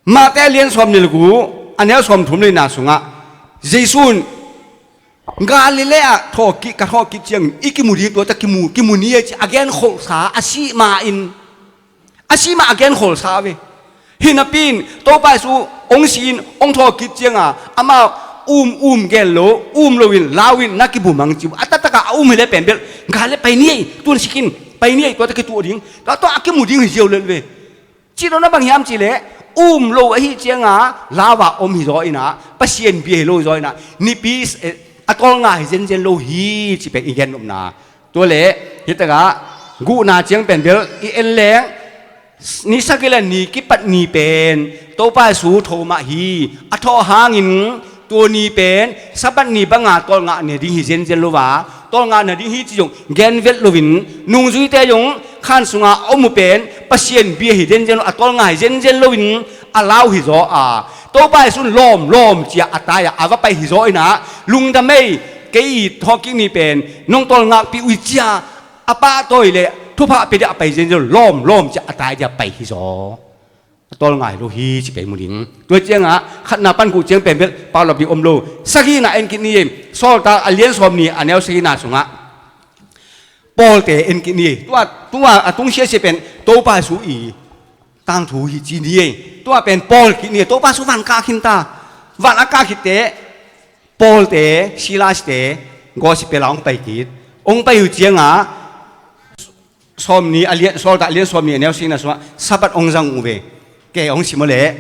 Mate a lian sawm ni le gu a neu sawm thum le na sungah Jesu in Galilee ah thawhkik, ka thawhkik ciang i kimu ding tua ta kimu, kimu ni a ci a gen kholhsa a sih ma in. A sih ma a gen kholsa ve. Hi napi in Topa Jesu hong si in hong thawhkik cianga amah um um gen lo, um loin lau in na kibu mang ci uh. A taktak a a um hi le pen bel Galilee pai ni ei, tun sikin pai ni ei tua ta kituah ding. Tua tua a kimu ding hi ziau lel ve. Cih lo na bang hiam cih leh um lo ahi cianga lau a om hi zaw inah Pasian bia hi lo hi zaw inah nipi, eh, a tawlnga hi zenzen lo hi cih pen i gen nopna. Tua leh hitakah guhna ciang pen bel i en leng ni sagih le ni kipat ni pen Topa Jesu tho mah hi. A thawh hangin tua ni pen Sabbath ni banga tawlngah ne ding hi zenzen lo a, tawlngah na ding hi ci zong gen vet loin nungzuite zong khan sunga a om uh pen Pasian bia hi zenzen lo, a tawlnga hi zenzen loin a lau hi zaw a, Topa Jesu in lawm lawm cia a tai a, a va pai hi zaw inah lungdam ei, kei i thawhkik ni pen nong tawlngakpih uh hi cia a pahtawi le thupha pia dia a pai zenzen lo, lawm lawm cia a tai dia pai hi zaw. A tawlnga hi lo hi ci pen mu ding. Tua ciangah khatna pan guh ciang pen bel paulap ding om lo. Sagihna en kik ni ei. Sawltak a lian sawm ni a neu sagihna sungah Pawlte en kik ni ei. Tua, tua a tung siasia pen Topa Jesu i tangthu hi ci ni ei. Tua pen pawl kik ni ei. Topa Jesu van kah khin ta. Van a kah khitteh Pawlte, Silaste gospel a hong pai kik. Hong pai uh ciangah sawm ni a lian, Sawltak a lian sawm ni a neu sagihna sungah Sabbath hong zang uh ve. Kei hong sim aw leh.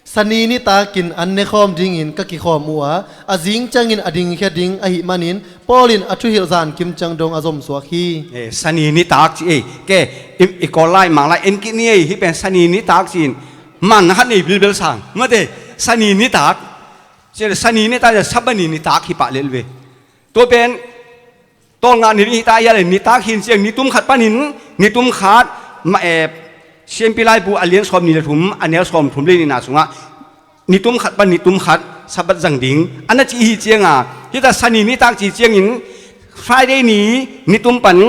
Sani nitakin an nekhawm dingin ka kikhawm uh a, a zing ciangin a dingkhia ding ahih manin Paul in a thuhilh zankim ciang dong a zomsuak hi. Eh, Sani nitak ci ei. Kei i, i Kawl lai Mang lai en kik ni ei, hih pen Sani nitak ci-in man na khat nei bilbel sang. Mate, Sani nitak. Ci le Sani nitak le Sabbath ni nitak hi pah lel ve. Tua pen tawlngah ni ding hi ta hia le, nitak hin ciang nitum khat panin nitum khat mah, eh, Siampi Laibu a lian sawm ni le thum a neu sawm thum le nihna sungah nitum khat pan nitum khat Sabbath zang ding a na ci hi cianga, hita Sani nitak ci ciangin Friday ni nitum pan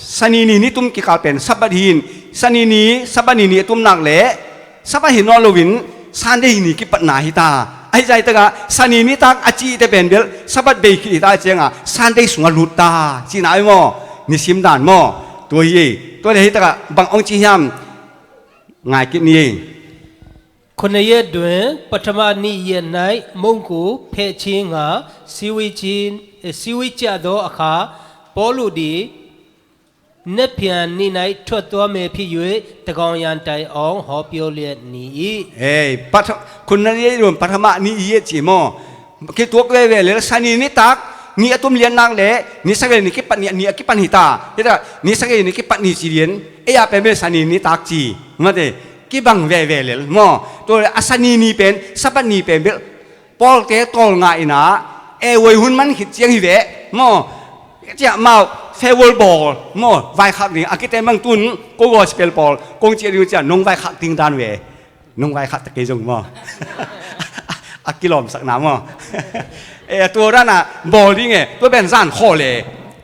Sani ni nitum kikal pen Sabbath hi in, Sani ni, Sabbath ni ni a tum nak leh Sabbath hi nawn loin Sunday ni kipatna hi ta. Ahi zongtakah Sani nitak a cihte pen bel Sabbath bei khit hi ta ciangah Sunday sungah lut ta cihna ahi maw? Nisim dan maw? Tua hi ei. Tua le hitakah bang hong ci hiam? Ngai kit ni ei. ခုနှစ်ရက်တွင် ပထမနေ့ရက်၌ မုန့်ကို ဖဲ့ခြင်းငှာ စည်းဝေးခြင်း အဲ စည်းဝေးကြသောအခါ ပေါလုသည် နက်ဖြန်နေ့၌ ထွက်သွားမည်ဖြစ်၍ သန်းခေါင်ယံတိုင်အောင် ဟောပြောလျက်နေ၏။ Ei, patha-, khunna ni ei lum, pathama ni i et ci maw? Kituak veve lel, Sani nitak ni a tum lian nak leh ni sagih ni kipat ni, ni a kipan hi ta. Hita ni sagih ni kipat ni ci lian. Ei a pen bel Sani nitak ci. Mate, kibang veve lel maw? Tua le a Sani ni pen, Sabbath ni pen bel Pawlte tawlnga in ah, e, voi hun man khit ciang hi ve maw? Ciah mau, farewell bawl maw? Vaikhak ding a kite mang tun, ko gospel pawl kong ciah ding ciah nong vaikhak ding dan ve. Nong vaikhak ta kei zong maw? A kilawmsakna maw? E, tua dana bawl ding e, tua pen zan khawl e.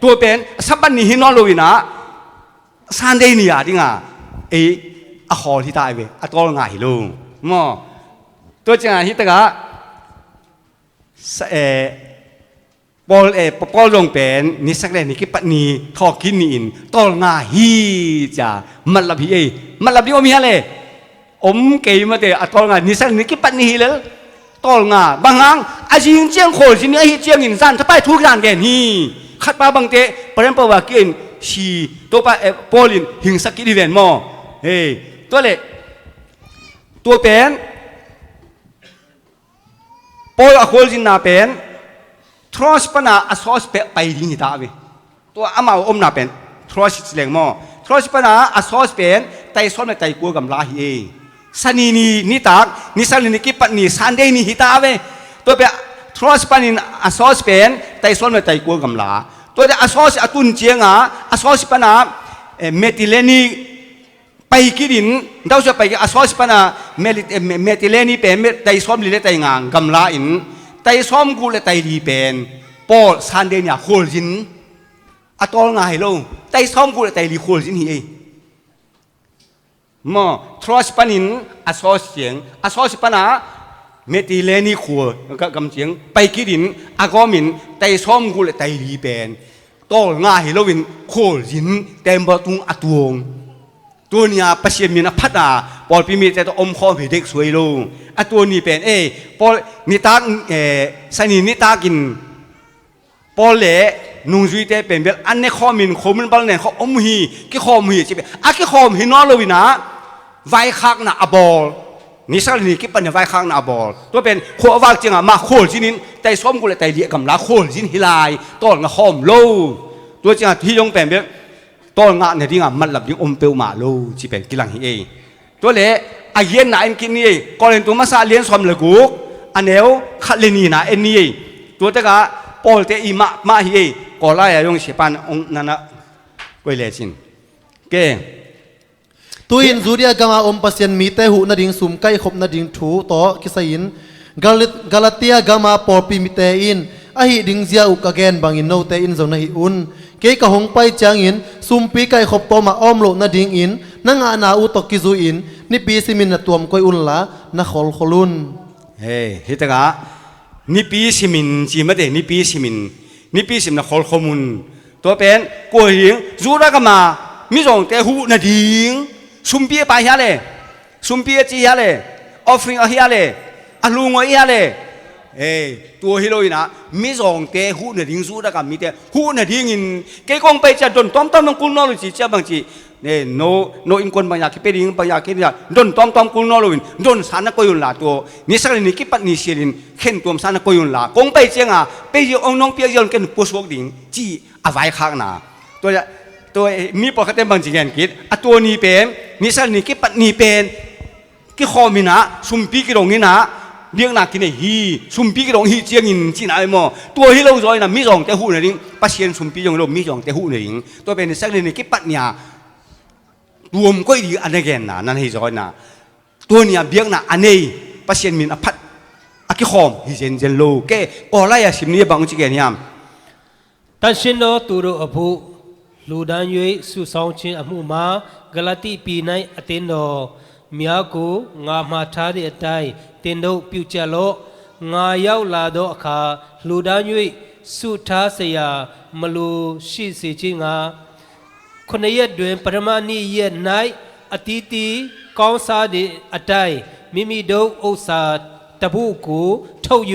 Tua pen Sabbath ni hi nawn lo in ah, Sunday ni a dinga ei a khawl hi ta ve, a tawlnga hi lo maw? Tua ciangah hitakah sa-, e, Paul, e, Pa-, Paul zong pen ni sak le ni kipat ni thawk khin ni in tawlnga hi cia matlap hi ei. Matlap ding om hi a le, om kei mate, a tawlnga ni sak ni kipat ni hi lel. Tawlnga bang hang, a zing ciang khawl zin ni ahi ciangin zan thapai thu zan gen hi. Khatpa bangte paren pawva kiin si, Topa, e, Paul in hingsak kit hi ven maw? Hei, tua le tua pen Paul a khualzinna pen Troas pana Assos peh pai ding hi ta ve. Tua amau omna pen Troas ci leng maw? Troas pana Assos pen taisawm le taikua gamla hi ei. Sani ni nitak, ni sani ni kipat ni Sunday ni hi ta ve. Tua pen Troas panin Assos pen taisawm le taikua gamla. Tua te Assos a tun cianga, Assos pana, eh, Mitilene pai kit in, dausia pai kit, Assos pana Meli-, eh, Me-, Mitilene pen me-, taisawm li le tainga gamla in, taisawm guk le taili pen Paul Sunday ni a khualzin. A tawlnga hi lo, taisawm guk le taili khualzin hi ei. Maw, Troas panin Assos ciang, Assos pana Mitilene khua ga-, gam ciang pai kit in, a gawmin taisawm guk le taili pen tawlnga hi loin khualzin, tembaw tung a tuang. Tuni a Pasian min a phat a pawlpi mite tawh omkhawm hi dek suai lo. A tuni pen, eh, Paul nitak, eh, sani nitakin Paul le nungzuite pen bel an ne khawmin khomun bal nen khawm om hi, kikhawm hi ci pen. A kikhawm hi nawn loin ah vaikhakna a bawl. Ni sak le ni kipan ni vaikhakna a bawl. Tua pen khua a vak ciangah mah khualzin in taisawm guk le taili a gamla khualzin hi lai, tawlnga khawm lo. Tua ciangah hih zong pen bel tawlngah nadinga matlap ding om peuhmah lo ci pen kilang hi ei. Tua le a giatna en kit ni ei. Korintu masa lian sawm le guk, a neu khat le nina en ni ei. Tua tekah Pawlte i mahmah hi ei. Kawlai a zong siapan ong nana koi lecin. Ke. Tu-in Judea gama om Pasian mite huh nading sum kaihkhop nading thu tawh kisai-in Galit-, Galatia gama pawlpi mite in a hih ding zia uh ka gen bangin note in zong na hih un. Kei ka hong pai ciangin sumpi kaihkhop tawmah a om loh nadingin na ngahna uh tawh kizui-in nipi simin na tuam koih unla na kholkhol un. Hei, hitakah nipi simin ci mate, nipi simin, nipi sim na kholkhom un. Tua pen kua hi ding? Judah gama mizawngte huh nading sumpi a pai hi a le, sumpi a ci hi a le, offering a hi a le, a lungawi hi a le. Ei, tua hi loin ah mizawngte huh nading, Judah gam mite huh nadingin kei kong pai cia don tawmtawm nong kul nawn lo ci cia bang ci. Ne, no, no innkuan bang ya kipe ding, bang ya kipe ding, don tawmtawm kul nawn loin don sa na koi unla, tua ni sak le ni kipat ni sialin khen tuam sa na koi unla, kong pai cianga pei zia ong nong piak zia ong ken puasuak ding ci a vaikhakna. Tua, tua mi pawlkhatte bang ci gen kit, a tua ni pen, ni sak le ni kipat ni pen kikhawm in ah, sumpi kidong in ah, biakna kinei hi, sumpi kidong hi ciangin cihna ai maw? Tua hi lo zaw in ah mizawngte huh nading, Pasian sumpi zong hi lo mizawngte huh nading. Tua pen ni sak le ni kipat ni a tuam koih ding a na genna nan hi zaw in ah, tua ni a biakna a nei, Pasian min a phat a kikhawm hi zenzen lo. Ke, Kawlai a sim ni a bang ci gen hiam? သန့်ရှင်းသောသူတို့အဖို့ လူသားတို့ စုဆောင်းခြင်းအမှုမှာ ဂလာတိပြည်၌ အသင်းတော်များကို ငါမှာထားသည့်အတိုင်း သင်တို့ ပြုကြလော့။ ငါရောက်လာသောအခါ လူသားတို့ စုထားစရာ မလိုရှိစေခြင်းငှာ ခုနစ်ရက်တွင် ပထမနေ့ရက်၌ အသီးသီး ကောင်းစားသည့်အတိုင်း မိမိတို့ဥစ္စာတဘို့ကို ထုတ်၍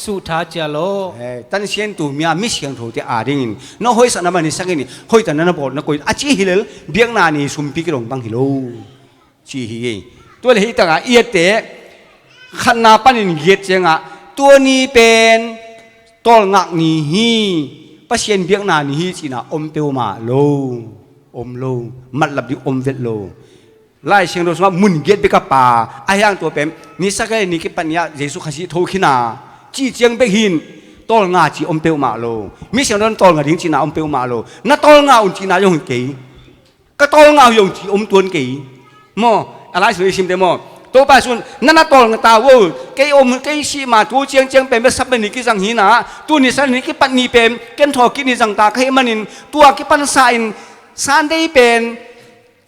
စုထားကြလော့။ အဲ၊ တန်ဆင်းသူများ မီးစံထိုးတဲ့အာရင်း၊ နော်ဟိုးစနမနီးစကင်း၊ ဟိုးတနနဘောနကို အချီဟီလ် ဘျက်နာနီး စုံပီကရုံဘန်းဟီလို ချီဟီ၊ တူလေဟီတက အီးတဲ ခနပနင်း ယက်ကျင်း၊ တူနီးပန် တောင်းငါနီးဟီ၊ ပစံဘျက်နာနီးဟီ ချီနာ အိုမ်ပျဲမးလို၊ အိုမ်လို၊ မတ်လပ်ဒီး အိုမ်ဝဲလို။ လိုက်စံထိုးစမ မုန်ယက်ဘျက်ကပါ အယံတူပန် နီးစကဲနီးကပနံယ ယေရှုခရစ်ထိုးခိနာ ချီကျင်းဘျက်ဟီ၊ တောင်းငါချီ အိုမ်ပျဲမးလို၊ မီးစံထိုး တောင်းငါဒင်း ချီနာ အိုမ်ပျဲမးလို၊ နတောင်းငါအုံ ချီနာယုံကီး ကတောင်းငါယုံချီ အိုမ်တွန်ကီး မ့ၢ် အလိုက်စံထိုး စံတဲမ့ၢ် တူပၢ်စူၣ် နနတောင်းငါတၢ်ဝဲ ကီးအိုမ် ကီးချီမး တူကျင်းကျင်းပန် ဘျက်စပ်ပနီး ကီးစံဟီနာ၊ တူနီးစကဲနီးကပနံပန် ကၠိၣ်ထော်ကီးနီး စံတၢ်ကဟဲမနင်း၊ တူအကပနံစံ စံဒဲးပန်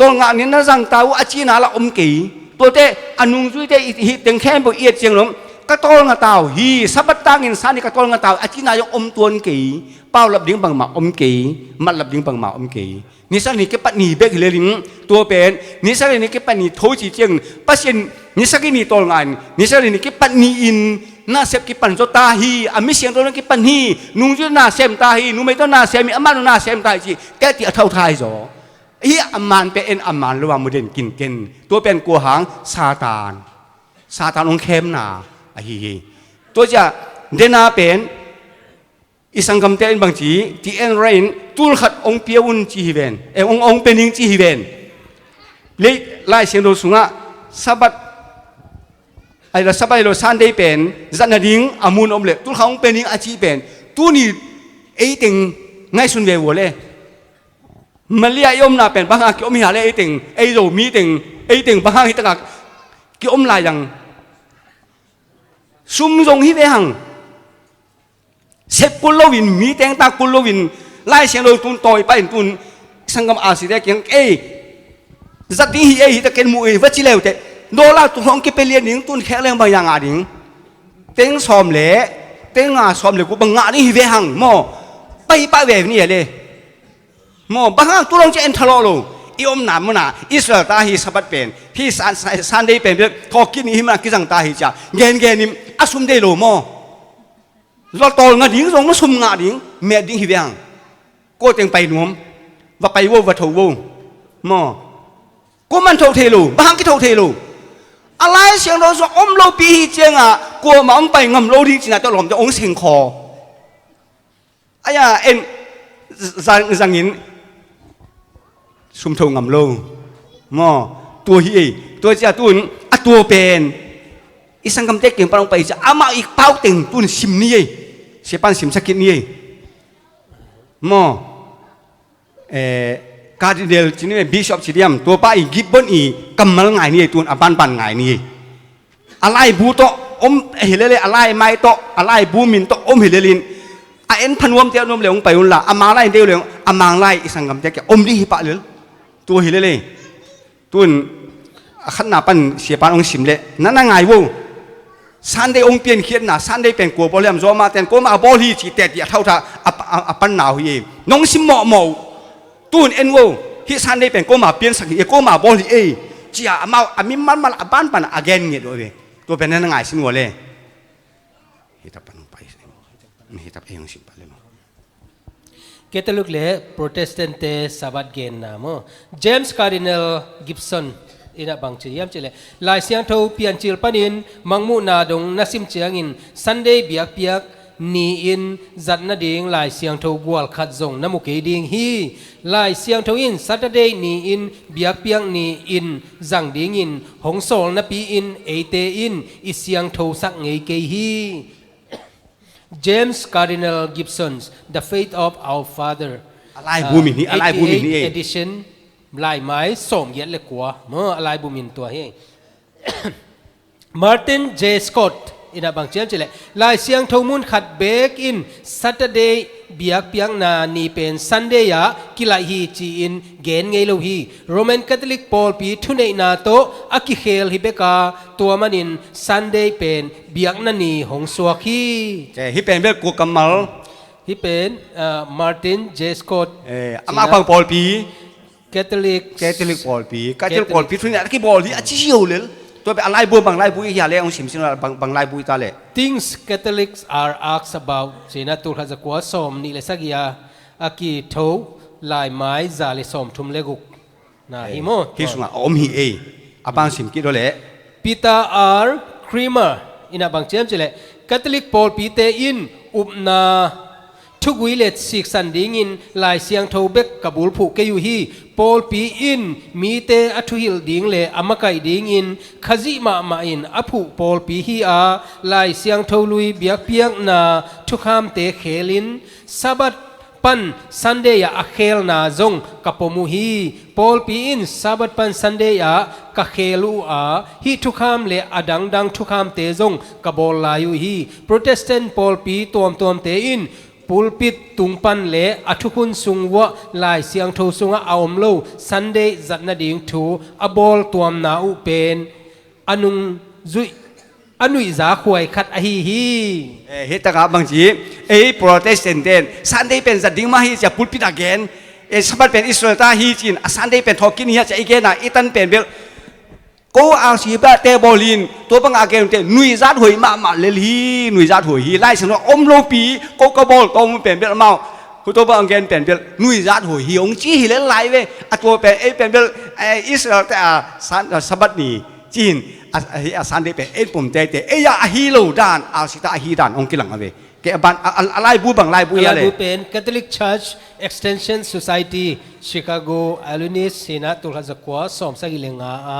တောင်းငါနီး နစံတၢ်ဝဲ အချီနာလၢ အိုမ်ကီး၊ တူတဲ အနုံသွံၣ်တဲ ဟီးတဲင်ခဲဘိး အီးကျင်းလိုမ် ကတောင်းငါတၢ်ဟီ၊ ဆဘတ်တၢ်နီး စံနီး ကတောင်းငါတၢ် အချီနာယုံ အိုမ်တွန်ကီး၊ ပၢ်လပ်ဒင်းဘၣ်မး အိုမ်ကီး၊ မတ်လပ်ဒင်းဘၣ်မး အိုမ်ကီး နီးစကဲနီးကပနံဘျက်ဟီလီၤလီၤ။ တူပန် နီးစကဲနီးကပနံထိုးချီကျင်း ပစံ နီးစကဲနီး တောင်းငါနီး နီးစကဲနီးကပနံအံၤ နစပ်ကပနံစီတၢ်ဟီ၊ အမီးစံထိုးနီးကပနံဟီ၊ နုံသွံၣ်နီးစံတၢ်ဟီ၊ နုံမဲတီနီးစံ အမါနီးစံတၢ်ဟီ ချီတဲ တံအထီၣ်ထါဟီစီၤ ဟီအမါပၢ် အဲၣ်အမါလၢဝဲ မူဒဲၣ်ကၠိၣ်ကၠိၣ် တူပန် ကိးဟၣ် စၢ်တၢ်၊ စၢ်တၢ်အိၣ်ခဲမ်နာ အဟီဟီ၊ တူစံ ဒဲနၤပန် အံၤစံကမ်တဲ အံၤဘၣ်စံ တံအၣ်ရဲၣ် တူၢ်ခတ် အိုမ်ပျဲဝုၣ် ချီဟီဝဲၢ်၊ အဲၣ် အိုမ် အိုမ်ပျဲနင်း ချီဟီဝဲၢ်၊ လၢ လိုက်စံထိုးစူၣ် ဆဘတ် အလီၢ် ဆဘတ်အလီၢ် စံဒဲးပန် စံနဒင်း အမုၢ်အိုမ်လဲၣ် တူၢ်ခတ် အိုမ်ပျဲနင်း အချီပန် တူနီး အဲၣ်တဲင် ငါးဆူၣ်ဝဲဝဲလဲၣ် မလီယအိုမ်နာပန် ဘၣ်ဟးကီအိုမ်ဟီလၢ အဲၣ်တဲင် အဲၣ်ယိၤမံတဲင် အဲၣ်တဲင် ဘၣ်ဟးဟီတက ကီအိုမ်လၢယင် စုံယိုင်ဟီဝဲဟၣ် ဆဲးကူလိဝ်ဝိၣ် မံတဲင်တၢ်ကူလိဝ်ဝိၣ် လိုက်စံထိုး တူၢ်တီၢ်ပၢ်အံၤ တူၢ် စံကမ်အါစံတဲက့ၤ အဲၣ် စံဒဲးဟီ အဲၣ်ဟီတက့ၢ် မူအံၤ ဝဲချီလဲၣ်ဝဲတဲ ဒီးလၢတူၢ်ဟီၣ်ကပလီယနင်း တူၢ်ခဲလၢာ်ဘၣ်ယၤငါဒင်း တဲင်သွံၣ်လဲၣ် တဲင်သွံၣ်လဲၣ် ကူပငါဒင်းဟီဝဲဟၣ် မ့ၢ် ပၢ်ဟီပၢ်ဝဲဝဲန့ၣ်လဲၣ် မ့ၢ် ဘၣ်ဟးတူၢ်လီၤကဲ အဲၣ်ထီၣ်လီၤလိၤ အံၤအိုမ်နၤမုၢ်နၤ အံၣ်စရ့လးတၢ်ဟီ ဆဘတ်ပန် ဟီ စံဒဲးပန် ထီၣ်ကံၣ်နံၣ်ဟံၣ်မနၤ ကံၣ်စံတၢ်ဟီစ့ၢ် ဂဲၤဂဲၤနံၣ် အစုံဒဲးလိၤ မ့ၢ် လီၤတီၢ်ငါဒင်း စုံမ့ၢ်စုံငါဒင်း မဲာ်ဒင်းဟီဝဲဟၣ် ကိးတဲင်ပၢ်နွံ ဝဲပၢ်ဝဲ ဝဲထိၣ်ဝဲ မ့ၢ် ကိးမုၢ်ထိၣ်ထဲလိၤ ဘၣ်ဟးက့ၤထိၣ်ထဲလိၤ အလိုက်စံထိုးစူၣ် အိုမ်လိပံဟီစ့ၢ်ဧါ ကိးမုၢ်အိုမ်ပၢ် ငမ်းလိဒံးစံနၤ တလီၤမး အိၣ်စ့ၢ်ကီး အယၤ အဲၣ် စံ စံအံၤ စုံထိၣ်ငမ်းလိ မ့ၢ် တူၢ်ဟီအံၤ တူၢ်စံတူၢ် အတူၢ်ပၢ် အံၤစံကမ်တဲက့ၤ ပၢ်အိၣ်ပၢ်အံၤစံ အမါအံၤပၢ်အိၣ်တဲင်တူၢ် စံမနံၤအံၤ စံပၢ်စံမစကံးနံၤအံၤ မ့ၢ် အဲ ကာ်ဒိနဲလ် ချံန့ၣ် ဘံၣ်ၡပ်ႉ ချံန့ၣ် တူၢ်ပၢ်အံၤ ဂံၢ်ဘိၣ်အံၤ ကမၢလ်ငါနံၤအံၤ တူၢ် အဘၣ်ပၢ်ငါနံၤအံၤ အလါအံၤဘူၣ်တီၣ် အိၣ်ဟ့ၣ်လၢလၢ အလါအံၤမါတီၣ် အလါအံၤဘူၣ်မံၣ်တီၣ် အိၣ်ဟ့ၣ်လၢလၢ အအဲၣ်ဖးနွံတဲနွံလၢ အိၣ်ပၢ်အိၣ်လၢ အမါလါအံၤဒဲလၢ အမါလါအံၤ အံၤစံကမ်တဲက့ၤ အိၣ်မံၤဒံးဟံၣ်ပၢ်လၢ တူၢ်ဟ့ၣ်လၢလၢ တူၢ် အခၣ်နၢ် ပၢ်စံးပၢ် အိၣ်စံးလဲၣ် နနငါဝဲ Sunday အိၣ်ပျဲၢ်ခံနၤ Sunday ပၢ်ကိးဘီလီ အံၤမီၤမၤတဲ ကိးမုၢ်အဘီလီ ချံတဲတံအထီၣ်ထါ အပၢ်နၢ်ဟူအံၤ နအိၣ်စံးမီၢ်မီၢ် တူၢ်အဲၣ်ဝဲ ဟံၣ် Sunday ပၢ်ကိးမုၢ်ပျဲၢ်စ့ၢ်ကီး ကိးမုၢ်အဘီလီအံၤ ချံအမါ အမံၤမးမးလၢ အဘၣ်ပၢ်နၤ အဂဲၤန့ၣ်ဒိၣ်ဝဲ တူၢ်ပၢ်နနငါစံးဝဲလဲၣ် ဟံၣ်တပၢ် ဟံၣ်တပၢ် အဲၣ်စံးပၢ်လၢ Catholic လၢ Protestant တဲ Sabbath ဂ့ၤနၤမ့ၢ် James Cardinal Gibson အံၤနဘၣ်စံး ယမ်စံးလဲၣ် လၢၢ်စံၣ်ထိၣ် ပၠၣ်စံၣ်ပၢ်န့ၣ် မုၢ်မူနၤဒိၣ် နစံၣ်စ့ၢ်ကီး Sunday ဘျဲၣ်ဘျဲၣ်နံၤအံၤ စံၣ်နဒိၣ် လၢၢ်စံၣ်ထိၣ် ဂွၢ်ခၢၣ်စီၣ် နမူက့ၤဒိၣ်ဟံၣ် လၢၢ်စံၣ်ထိၣ်အံၤ Saturday နံၤအံၤ ဘျဲၣ်ဘျဲၣ်နံၤအံၤ စံၣ်ဒိၣ်အံၤ ဟိုင်းစီၣ်နပံအံၤ အဲၣ်တဲအံၤ အံၤစံၣ်ထိၣ်စ့ၢ်ကီးက့ၤဟံၣ် James Cardinal Gibson, The Faith of Our Father, အလါအံၤဘူၣ်မံၤနံၤ အလါအံၤဘူၣ်မံၤနံၤ edition လၢၢ်မံၤ စီၣ်ယဲၢ်လၢကွၢ် မ့ၢ် အလါအံၤဘူၣ်မံၤနံၤတူၢ်ဟံၣ် Martin J Scott အံၤနဘၣ်စံးလဲၣ် လၢၢ်စံၣ်ထိၣ်မုၢ်ခၢၣ်ဘျဲၣ်အံၤ Saturday biakpiakna ni pen Sunday ah kilaih hi ci-in gen ngei lo hi. Roman Catholic pawlpi thuneihna tawh a kikhel hi bek a, tua manin Sunday pen biakna ni hong suak hi. Eh, hih pen bel kua kammal? Hih pen, ah, Martin J. Scott. Eh, amah bang pawlpi? Catholic. Catholic pawlpi. Catholic pawlpi thuneihna a kibawl hi a ci hi lo lel. Tua pen a laibu bang laibu i hia le hong simsim bang, bang laibu i ta le. Things Catholics are asked about. Cina tulkhat zakua sawm nih le sagih a a kitho laimai za le sawm thum le guk na hi maw? Hih sungah a om hi ei. A bang sim kit aw le. Peter R. Creamer in a bang ciam ci le, Catholic pawlpite in upna thugui le siksan dingin Lai Siangtho bek ka bulphuh kei uh hi. Pawlpi in mite a thuhilh ding le a makaih dingin Khazih mahmah in a phuh pawlpi hi a, Lai Siangtho lui biakpiakna thukhamte khelin Sabbath pan Sunday ah a khelna zong ka pom uh hi. Pawlpi in Sabbath pan Sunday ah ka khel uh a, hih thukham le a dangdang thukhamte zong ka bawl lai uh hi. Protestant pawlpi tuamtuamte in pulpit tung pan le a thukhun sung uah Lai Siangtho sungah a om lo Sunday zat nading thu a bawl tuamna uh pen a nungzuih, a nuihza khuai khat ahi hi. Eh, hih takah bang ci, ei Protestant ten Sunday pen zat ding mah hi ci a pulpit a gen. Eh, Sabbath pen Israel ta hi ci-in a Sunday pen thawhkik ni hi a ci a i gen a, i tan pen bel ko R C bah te bawl in, tua bangah a gen uh te nuihzat huai mahmah lel hi, nuihzat huai hi. Lai Siangtho om lopi ko ka bawl tawm uh pen bel amau, tua bangah a gen pen bel nuihzat huai hi hong ci hi lel lai ve. A tua pen ei pen bel, eh, Israel te a San-, a Sabbath ni ci-in a, a, a Sunday pen ei pom teitei, ei a ahi lo dan, R C ta ahi dan hong kilang a ve. Kei a ban, a, a, a laibu bang laibu a, a laibu le pen Catholic Church Extension Society, Chicago, Illinois, cina tulkhat zakua sawm sagih le nga a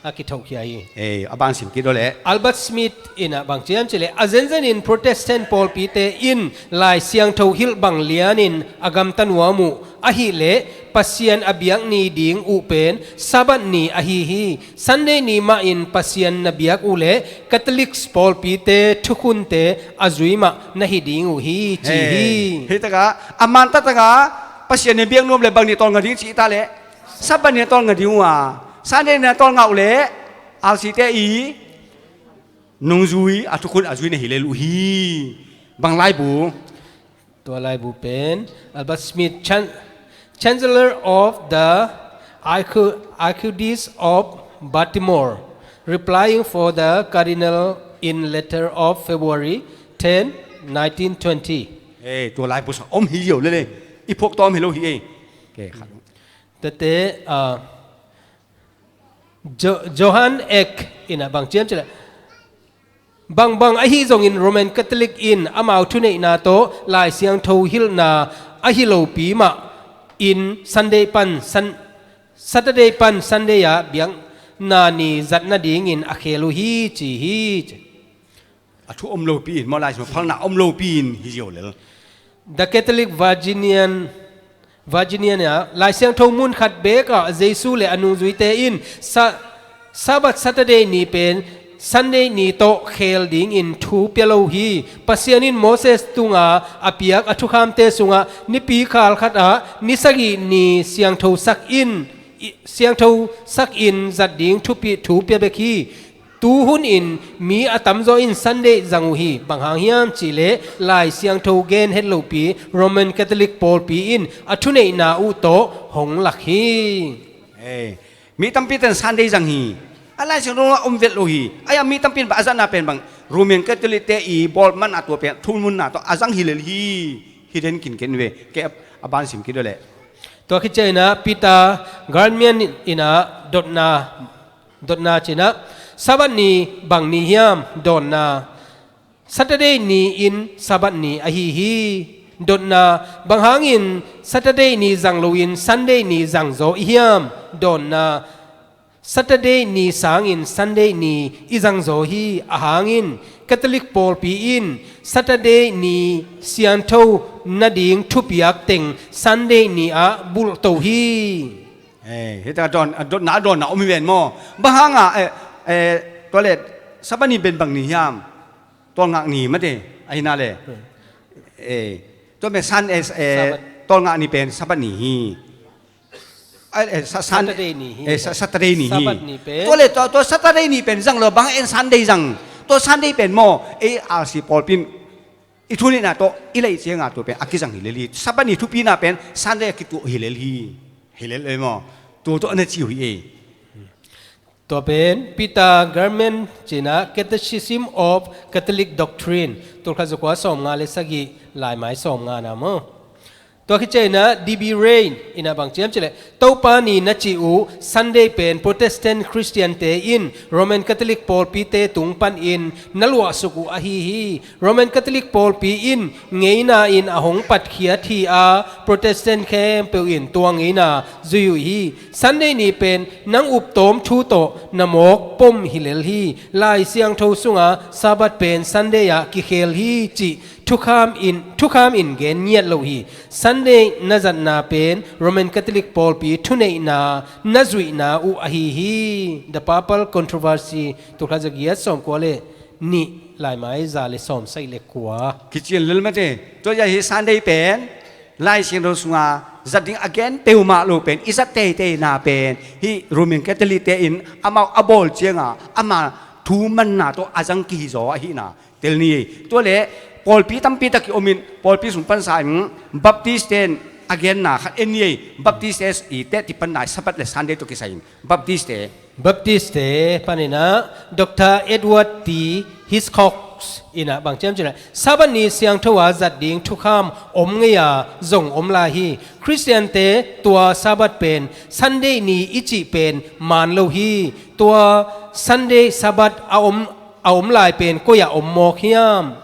a kithohkhia hi. Eh, a ban sim kit aw le. Albert Smith in a bang ciam ci le, a zenzen in Protestant pawlpite in Lai Siangtho hilh bang lianin a gamta nuam uh ahih leh Pasian a biak ni ding uh pen Sabbath ni ahi hi. Sunday ni mah in Pasian na biak uh leh Catholic pawlpite thukhunte a zui mah na hi ding uh hi ci hi. Hei, hih takah a man taktakah Pasian na biak nuam le bang ni tawlnga ding ci ta le, Sabbath ni a tawlnga ding uh a, Sunday ni a tawlnga uh leh R C te i nungzui, a thukhun a zui na hi lel uh hi. Bang laibu? Tua laibu pen Albert Smith, Chan-, Chancellor of the Archdiocese of Baltimore, replying for the Cardinal in letter of February ten, nineteen twenty. Eh, tua laibu sa om hi ziau lele. I phuak tawm hi lo hi ei. Okay, khat. Tate, ah, Jo-, Johan Eck in a bang ciam ci le, bangbang ahi zongin Roman Catholic in amau thuneihna tawh Lai Siangtho hilhna ahi lopi mah in Sunday pan Sun-, Saturday pan Sunday ah biakna ni zat nadingin a khel uh hi ci hi. A thu om lopi in, maw, Lai Siangtho phalna om lopi in hi ziau lel. The Catholic Virginian, Virginian ah, Lai Siangtho mun khat bek ah Jesu le a nungzuite in Sa-, Sabbath Saturday ni pen Sunday ni tawh khel dingin thu pia lo hi. Pasian in Moses tunga a piak a thukhamte sungah nipi khal khat ah ni sagih ni siangtho sak in, i, siangtho sak in zat ding thupi, thu pia bek hi. Tu hun in mi a tamzaw in Sunday zang uh hi. Bang hang hiam cih leh Lai Siangtho gen het lopi Roman Catholic pawlpi in a thuneihna uh tawh hong lak hi. Eh, mi tampi ten Sunday zang hi. A Lai Siangtho a om vet lo hi. Ai-a mi tampi in bang a zatna pen bang Roman Catholic te i bawl man a tua pen thumunna tawh a zang hi lel hi. Hi den kinken ve. Kei a, a ban sim kit uh leh. Tua khit ciangin ah Peter Garmian in ah dotna, dotna ci-in ah, Sabbath ni bang ni hiam? Dawnna, Saturday ni in Sabbath ni ahi hi. Dotna, bang hangin Saturday ni zang loin Sunday ni zang zaw i hiam? Dawnna, Saturday ni sangin Sunday ni i zang zaw hi. A hangin Catholic pawlpi in Saturday ni siangtho nading thupiak teng Sunday ni ah bulhto hi. Eh, hita dawn, a dawn, na dawn na om hi ven maw? Bang hanga, eh, eh, tua le, Sabbath ni pen bang ni hiam? Tawlngak ni mate, ahi na le. Eh, Tua pen Sun, eh, eh, Sabbath. Tawlngak ni pen Sabbath ni hi. Eh, eh, sa-, Sun-, Saturday ni hi. Eh, sa-, Saturday ni hi. Sabbath ni pen. Tua le tua, tua Saturday ni pen zang lo, bang en Sunday zang. Tua Sunday pen maw, eh, A R C pawlpi in i thu neihna tawh i laih cianga tua pen a kizang hi lel hi. Sabbath ni thupina pen Sunday a kituah hi lel hi. Hi lel ei maw. Tua tawh a na ci uh hi ei. Tua pen Peter Garman cina Catechism of Catholic Doctrine, tulkhat zakua sawmnga le sagih, laimai sawmnga na maw. Tua khit ciangin D B Rain in a bang ci hiam cih leh, Topa ni na cih uh Sunday pen Protestant Christian te in Roman Catholic pawlpite tung panin na luahsuk uh ahi hi. Roman Catholic pawlpi in ngeina in a hong patkhiat hi a, Protestant khempeuh in tua ngeina zui uh hi. Sunday ni pen nang uptawm thu tawh na mawk pom hi lel hi. Lai Siangtho sunga Sabbath pen Sunday ah kikhel hi cih thukham in, thukham in gen ngiat lo hi. Sunday na zatna pen Roman Catholic pawlpi thuneihna na zuihna uh ahi hi. The Papal Controversy, tulkhat zagiat sawmkua le nih, laimai za le sawmsagih le kua. Kician lel mate. Tua ya hi Sunday pen Lai Siangtho sunga zat ding a gen peuhmah lo pen, i zat teiteina pen hih Roman Catholic te in amau a bawl cianga ama thu manna tawh a zang kihi zaw ahihna tel ni ei. Tua le pawlpi tampi tak i om in, pawlpi sung pansa in Baptist te in a genna khat en ni ei. Baptist te i tehti panna Sabbath le Sunday tawh kisai in Baptist te. Baptist te panin a Doctor Edward T Hitchcock in a bang ci hiam cih leh, Sabbath ni siangtho a zat ding thukham om ngei a zong om lai hi. Christian te tua Sabbath pen Sunday ni i cih pen maan lo hi. Tua Sunday Sabbath a om, a om lai pen koi ah om mawk hiam?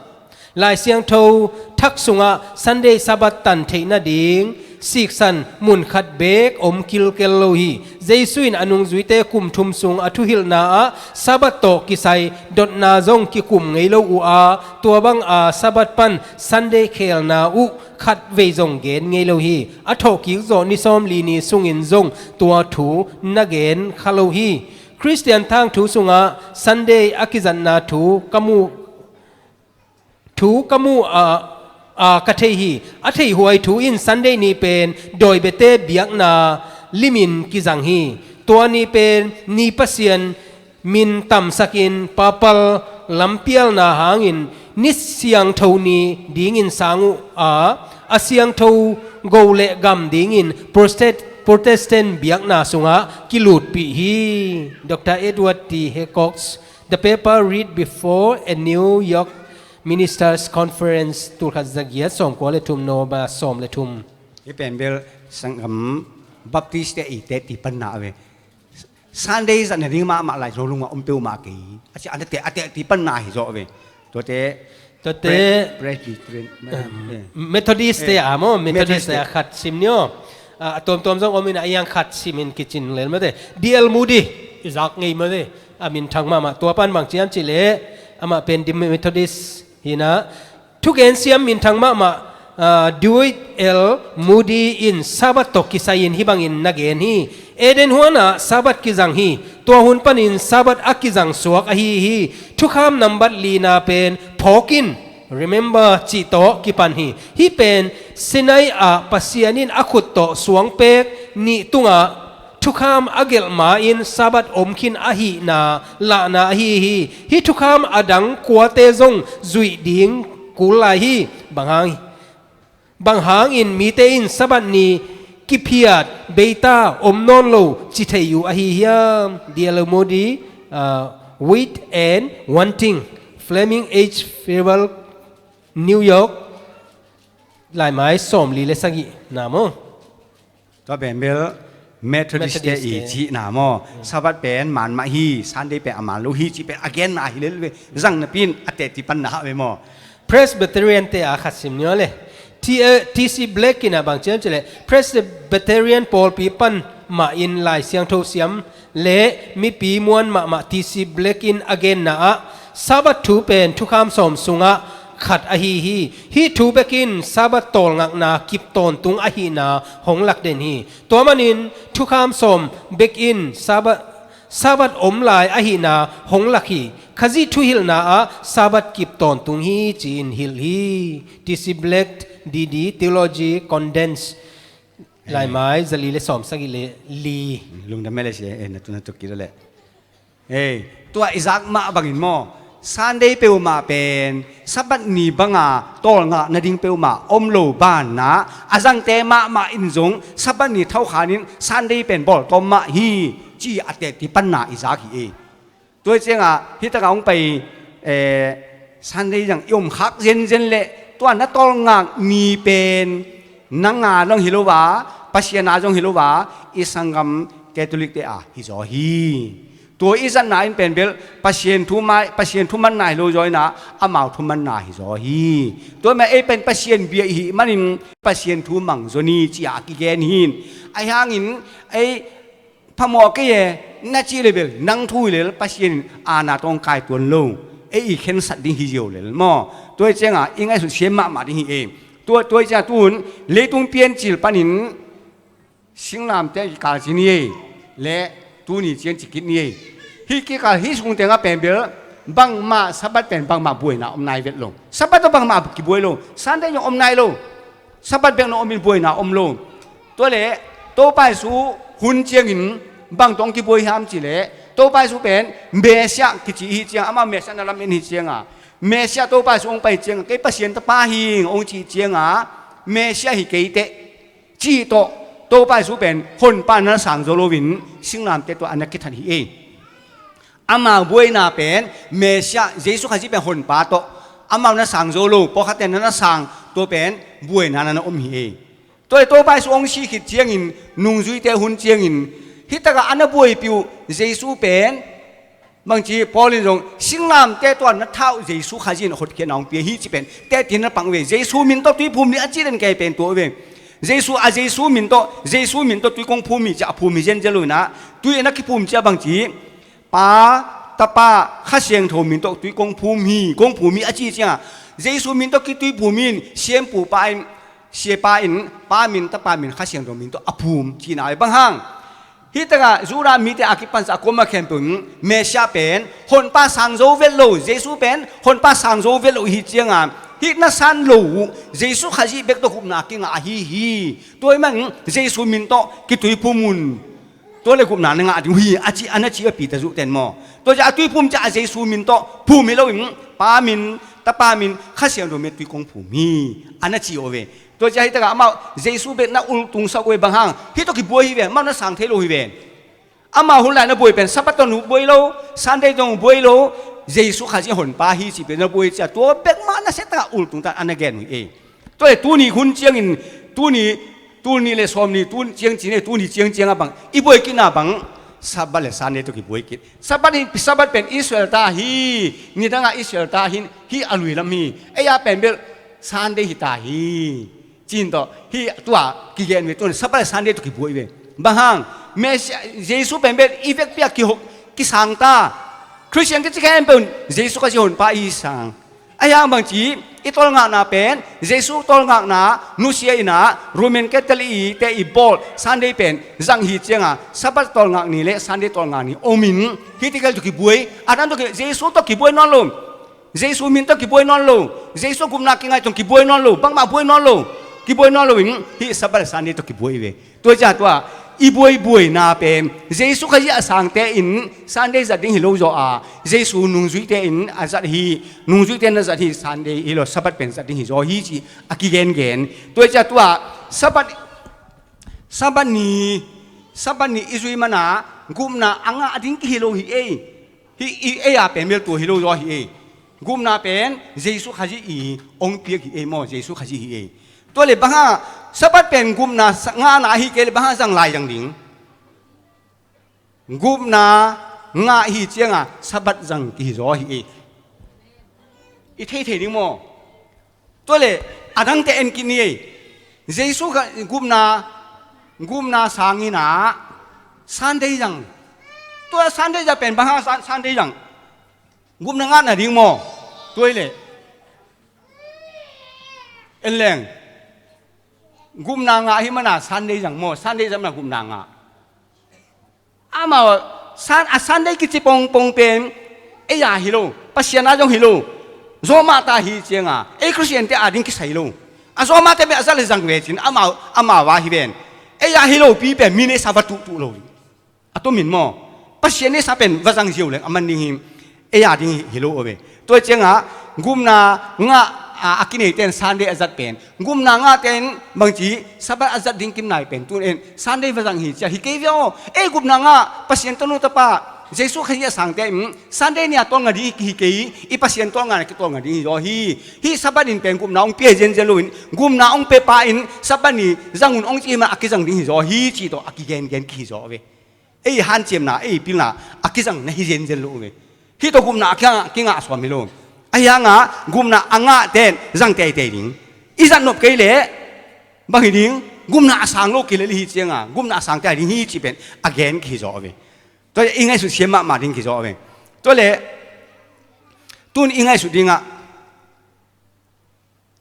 Lai Siangtho thak sungah Sunday Sabbath tan theih nading siksan mun khat beek om kilkel lo hi. Jesu in a nungzuite kum thum sung a thuhilhna ah Sabbath tawh kisai dotna zong kikum ngei lo uh a, tua banga Sabbath pan Sunday khelna uh khat vei zong gen ngei lo hi. A thawhkik zawh ni sawmli ni sungin zong tua thu na gen kha lo hi. Khristian thangthu sungah Sunday a kizatna thu ka mu thu ka mu a, a, ka thei hi. A theihhuai thu in Sunday ni pen dawi biate biakna limin kizang hi. Tua ni pen ni Pasian min tamsakin papal lampialna hangin ni siangtho ni dingin sang uh a, a siangtho go le gam dingin Protest-, Protestant biakna sungah kilutpih hi. Doctor Edward T Hitchcock, The Paper Read Before a New York Ministers' Conference, tulkhat zagiat sawmkua le thum, Nova sawm le thum. Hih pen bel sanggam Baptist te i tehti panna a ve. Sunday zat nading mahmah Lai Siangtho sungah om peuhmah kei. A ci a na teh, a tehti panna hi zawh ve. Tuate Tuate Pre-, Presbyterian, eh, Methodist te a maw, Methodist te a khat sim ni aw. A, a tuamtuam zong om in a, a iang khat sim in kicin lel mate. D L Moody i zak ngei mate. A minthang mahmah. Tua pan bang ci hiam cih leh, amah pen di Methodist hi na. Thugen siam minthang mahmah, ah, Dwight L Moody in Sabbath tawh kisai in hih bangin na gen hi. Eden huanah Sabbath kizang hi. Tua hun panin Sabbath a kizang suak ahi hi. Thukham nambat lina pen phawk in, remember, cih tawh kipan hi. Hih pen Sinai ah Pasian in a khut tawh suangpek nih tungah thukham a gelh ma-in Sabbath om khin ahihna lahna ahi hi. Hih thukham a dang kuate zong zuih ding kul lai hi. Bang hang, bang hangin mite in Sabbath ni kiphiat beita om nawn lo ci thei uh ahi hiam? D L Moody, uh, Wit and Wanting, Flaming Age Festival, New York, laimai sawmli le sagih na maw. Tua pen bel Methodist te i cihna maw. Sabbath pen maan mah hi, Sunday pen a maan lo hi cih pen a genna hi lel ve. Zang napi in a tehti panna hah ve maw. Presbyterian te a khat sim ni aw le. T, eh, T C Black in a bang ci hiam cih leh, Presbyterian pawlpi pan mah in Lai Siangtho siam le mipi muan mahmah T C Black in a genna ah Sabbath thu pen thukham sawm sungah khat ahi hi. Hih thu bekin Sabbath tawlngakna kip tawntung ahihna hong lakden hi. Tua manin thukham sawm bekin Sabbath, Sabbath om lai ahihna hong lak hi. Khazih thuhilhna ah Sabbath kip tawntung hi ci-in hilh hi. T C Black D D Theology Condensed, laimai zali le sawmsagih le li. Lungdam mele si, eh, na tu na tu kilo le. Eh, tua i zak mah bangin maw, Sunday peuhmah pen Sabbath ni banga tawlngak nading peuhmah om lo banah, a zangte mahmah in zong Sabbath ni thaukhanin Sunday pen bawltawm mah hi, ci a teti panna i zak hi ei. Tua hi cianga, hi taka hong pai, eh, Sunday zang i om khak zenzen leh, tua na tawlngak ni pen nang a zong hi lo a, Pasian a zong hi lo a, i sanggam Catholic te a hi zaw hi. Tua i zatna in pen bel Pasian thu mai, Pasian thu manna hi lo zaw ina, amau thu manna hi zaw hi. Tua mah ei pen Pasian bia i hih manin Pasian thu mang zaw ni ci a kigen hin. Ahi hangin ei phamawh kei e, na cih le bel nang thu hi lel Pasian in aana tawh hong kai tuan lo. Ei i khensat ding hi zio lel maw. Tua hi cianga i ngaihsut siam mahmah ding hi e. Tua, tua hi cianga tun leitung piancil panin singlamteh kikal ci ni ei, le tuni ciang ci kit ni ei. Hih kikal hih sung tengah pen bel bangmah Sabbath pen bangmah buaina om nai vet lo. Sabbath tawh bangmah kibuai lo. Sunday zong om nai lo. Sabbath bek na om in buaina om lo. Tua le Topa Jesu hun ciangin bang tawh hong kibuai hiam cih leh, Topa Jesu pen Messiah kici hi ciang, amah Messiah na lam in hi cianga, Messiah Topa Jesu hong pai cianga, kei Pasian tapa hi ing hong cih cianga, Messiah hi kei teh cih tawh Topa Jesu pen Honpa na sang zo loin singlamteh tawh a na kithat hi ei. Amau buaina pen Messiah Jesu Khazih pen Honpa tawh amau na sang zo lo, pawlkhatte na na sang, tua pen buaina na na om hi ei. Tua le Topa Jesu hong sih khit ciangin, nungzuite hun ciangin, hi takah a na buaipih uh Jesu pen, bangci Paul in zong singlamteh tawh na thah uh Jesu Khazih in hotkhiatna hong pia hi ci pen teti na pang uh ve. Jesu min tawh tui phum ni a cih den kei pen tua uh ve. Jesu a Jesu min tawh, Jesu min tawh tui kong phum hi ci a phum hi zenzen lo ina, tui a na kiphum ci a bangci Pa, Tapa, Kha Siangtho min tawh tui kong phum hi, kong phum hi a ci cianga, Jesu min tawh kitui phum in, siampu pa in, siapa in, Pa min, Tapa min, Kha Siangtho min tawh a phum cihna hi bang hang. Hi takah Judah mite a kipansa a kuama khempeuh in Messiah pen Honpa sang zo vet lo, Jesu pen Honpa sang zo vet lo hi cianga, hih na san lo uh Jesu Khazih bek tawh gupna kingah ahi hi. Tua hi man Jesu min tawh kitui phum un. Tua le gupna na ngah ding uh hi, a ci, a na ci a Peter zuhten maw. Tua ciah a tui phum ciah a Jesu min tawh phum hi loin, Pa min, Tapa min, Kha Siangtho min tui kong phum hi, a na ci uh ve. Tua ciah hi takah amau Jesu bek na ultungsak uh ve bang hang, hih tawh kibuai hi ve, amau na sang thei lo hi ve. Amau hun lai na buai pen Sabbath tawh na buai lo, Sunday tawh na buai lo, Jesu Khazih Honpa hi cih pen na buai ciah tua bek mah na set takah ultung tan a na gen uh hi ei. Tua le tuni hun ciangin, tuni, tuni le sawm ni, tun ciang ci ne, tuni ciang ciang a bang i buai kitna bang, Sabbath le Sunday tawh kibuai kit. Sabbath hi, Sabbath pen Israel ta hi, nidang a Israel ta hi, hi a lui lam hi. Ei a pen bel Sunday hi ta hi. Cin tawh hi tua kigen ve, tun Sabbath le Sunday tawh kibuai ve. Bang hang, Messiah, Jesu pen bel i vekpi a kihok, kisang ta. Christian kici khempeuh in Jesu Khazih Honpa i sang. Ahi hang bangci, i tawlngakna pen Jesu tawlngakna nusia ina, Roman Catholic i te i bawl Sunday pen zang hi cianga, Sabbath tawlngak ni le Sunday tawlngak ni om in, hih tikel tawh kibuai, a dan tawh ki, Jesu tawh kibuai nawn lo. Jesu min tawh kibuai nawn lo. Jesu gupna kingai tawh kibuai nawn lo. Bangmah buai nawn lo. Kibuai nawn lo in, hih Sabbath le Sunday tawh kibuai ve. Tua ciah tua i buaibuaina pen Jesu Khazih a sangte in Sunday zat ding hi lo zaw a, Jesu nungzuite in a zat hi, nungzuite na zat hi, Sunday hi lo, Sabbath pen zat ding hi zaw hi ci a kigengen. Tua ciah tua Sabbath, Sabbath ni, Sabbath ni i zui mana gupna a ngah ding kihi lo hi ei. Hi i ei a pen bel tua hi lo zaw hi ei. Gupna pen Jesu Khazih i hong piak hi ei maw, Jesu Khazih hi ei. Tua le bang hang Sabbath pen gupna sa-, ngahna ahi kei le bang hang zang lai zang ding. Gupna ngah hi cianga Sabbath zang kihi zaw hi ei. I thei thei ding maw. Tua le a dangte en kit ni ei. Jesu kha gupna, gupna sangin ah Sunday zang. Tua Sunday zang pen bang hang Sun-, Sunday zang. Gupna ngahna ding maw. Tua hi le. En leng. Gupna ngah hi mana Sunday zang maw, Sunday zang mana gupna ngah. Amau, Sun-, a Sunday kici pongpong pen, ei a hi lo, Pasian a zong hi lo, zawh mah ta hi cianga, ei Khristiante a ding kisai lo. A zawmate pen a zat le zang ve cin, amau, amau a hi ven. Ei a hi lopi pen mi neihsa va tuhtuh lo ding. A tumin maw, Pasian neihsa pen va zang ziau leng a man ding hi. Ei a ding hi, hi lo a ve. Tua ciangah gupna ngah a, a kineite in Sunday a zat pen, gupna ngahte in bangci Sabbath a zat ding kim nai pen, tun en Sunday va zang hi cia hi kei ve aw. Ei gupna ngah Pasian tanu tapa Jesuh Khazih a sangte in Sunday ni a tawlnga ding hi kei, i Pasian tawlnga na kitawlnga ding hi zaw hi. Hih Sabbath in pen gupna hong pia hi zenzen loin, gupna hong pia pa in Sabbath ni zang un hong ci hi man a kizang ding hi zaw hi, ci tawh a kigengen kihi zaw ve. Ei hanciamna, ei pilna a kizang na hi zenzen lo ve. Hih tawh gupna a kingah, kingah sawm hi lo. Ahi hangah gupna a ngahte in zang teitei ding. I zat nop kei leh bang hi ding? Gupna a sang lo kilel hi cianga gupna a sang teitei ding hi, ci pen a gen kihi zaw ve. Tua i ngaihsut siam mahmah ding kizaw ve. Tua le tun i ngaihsut dingah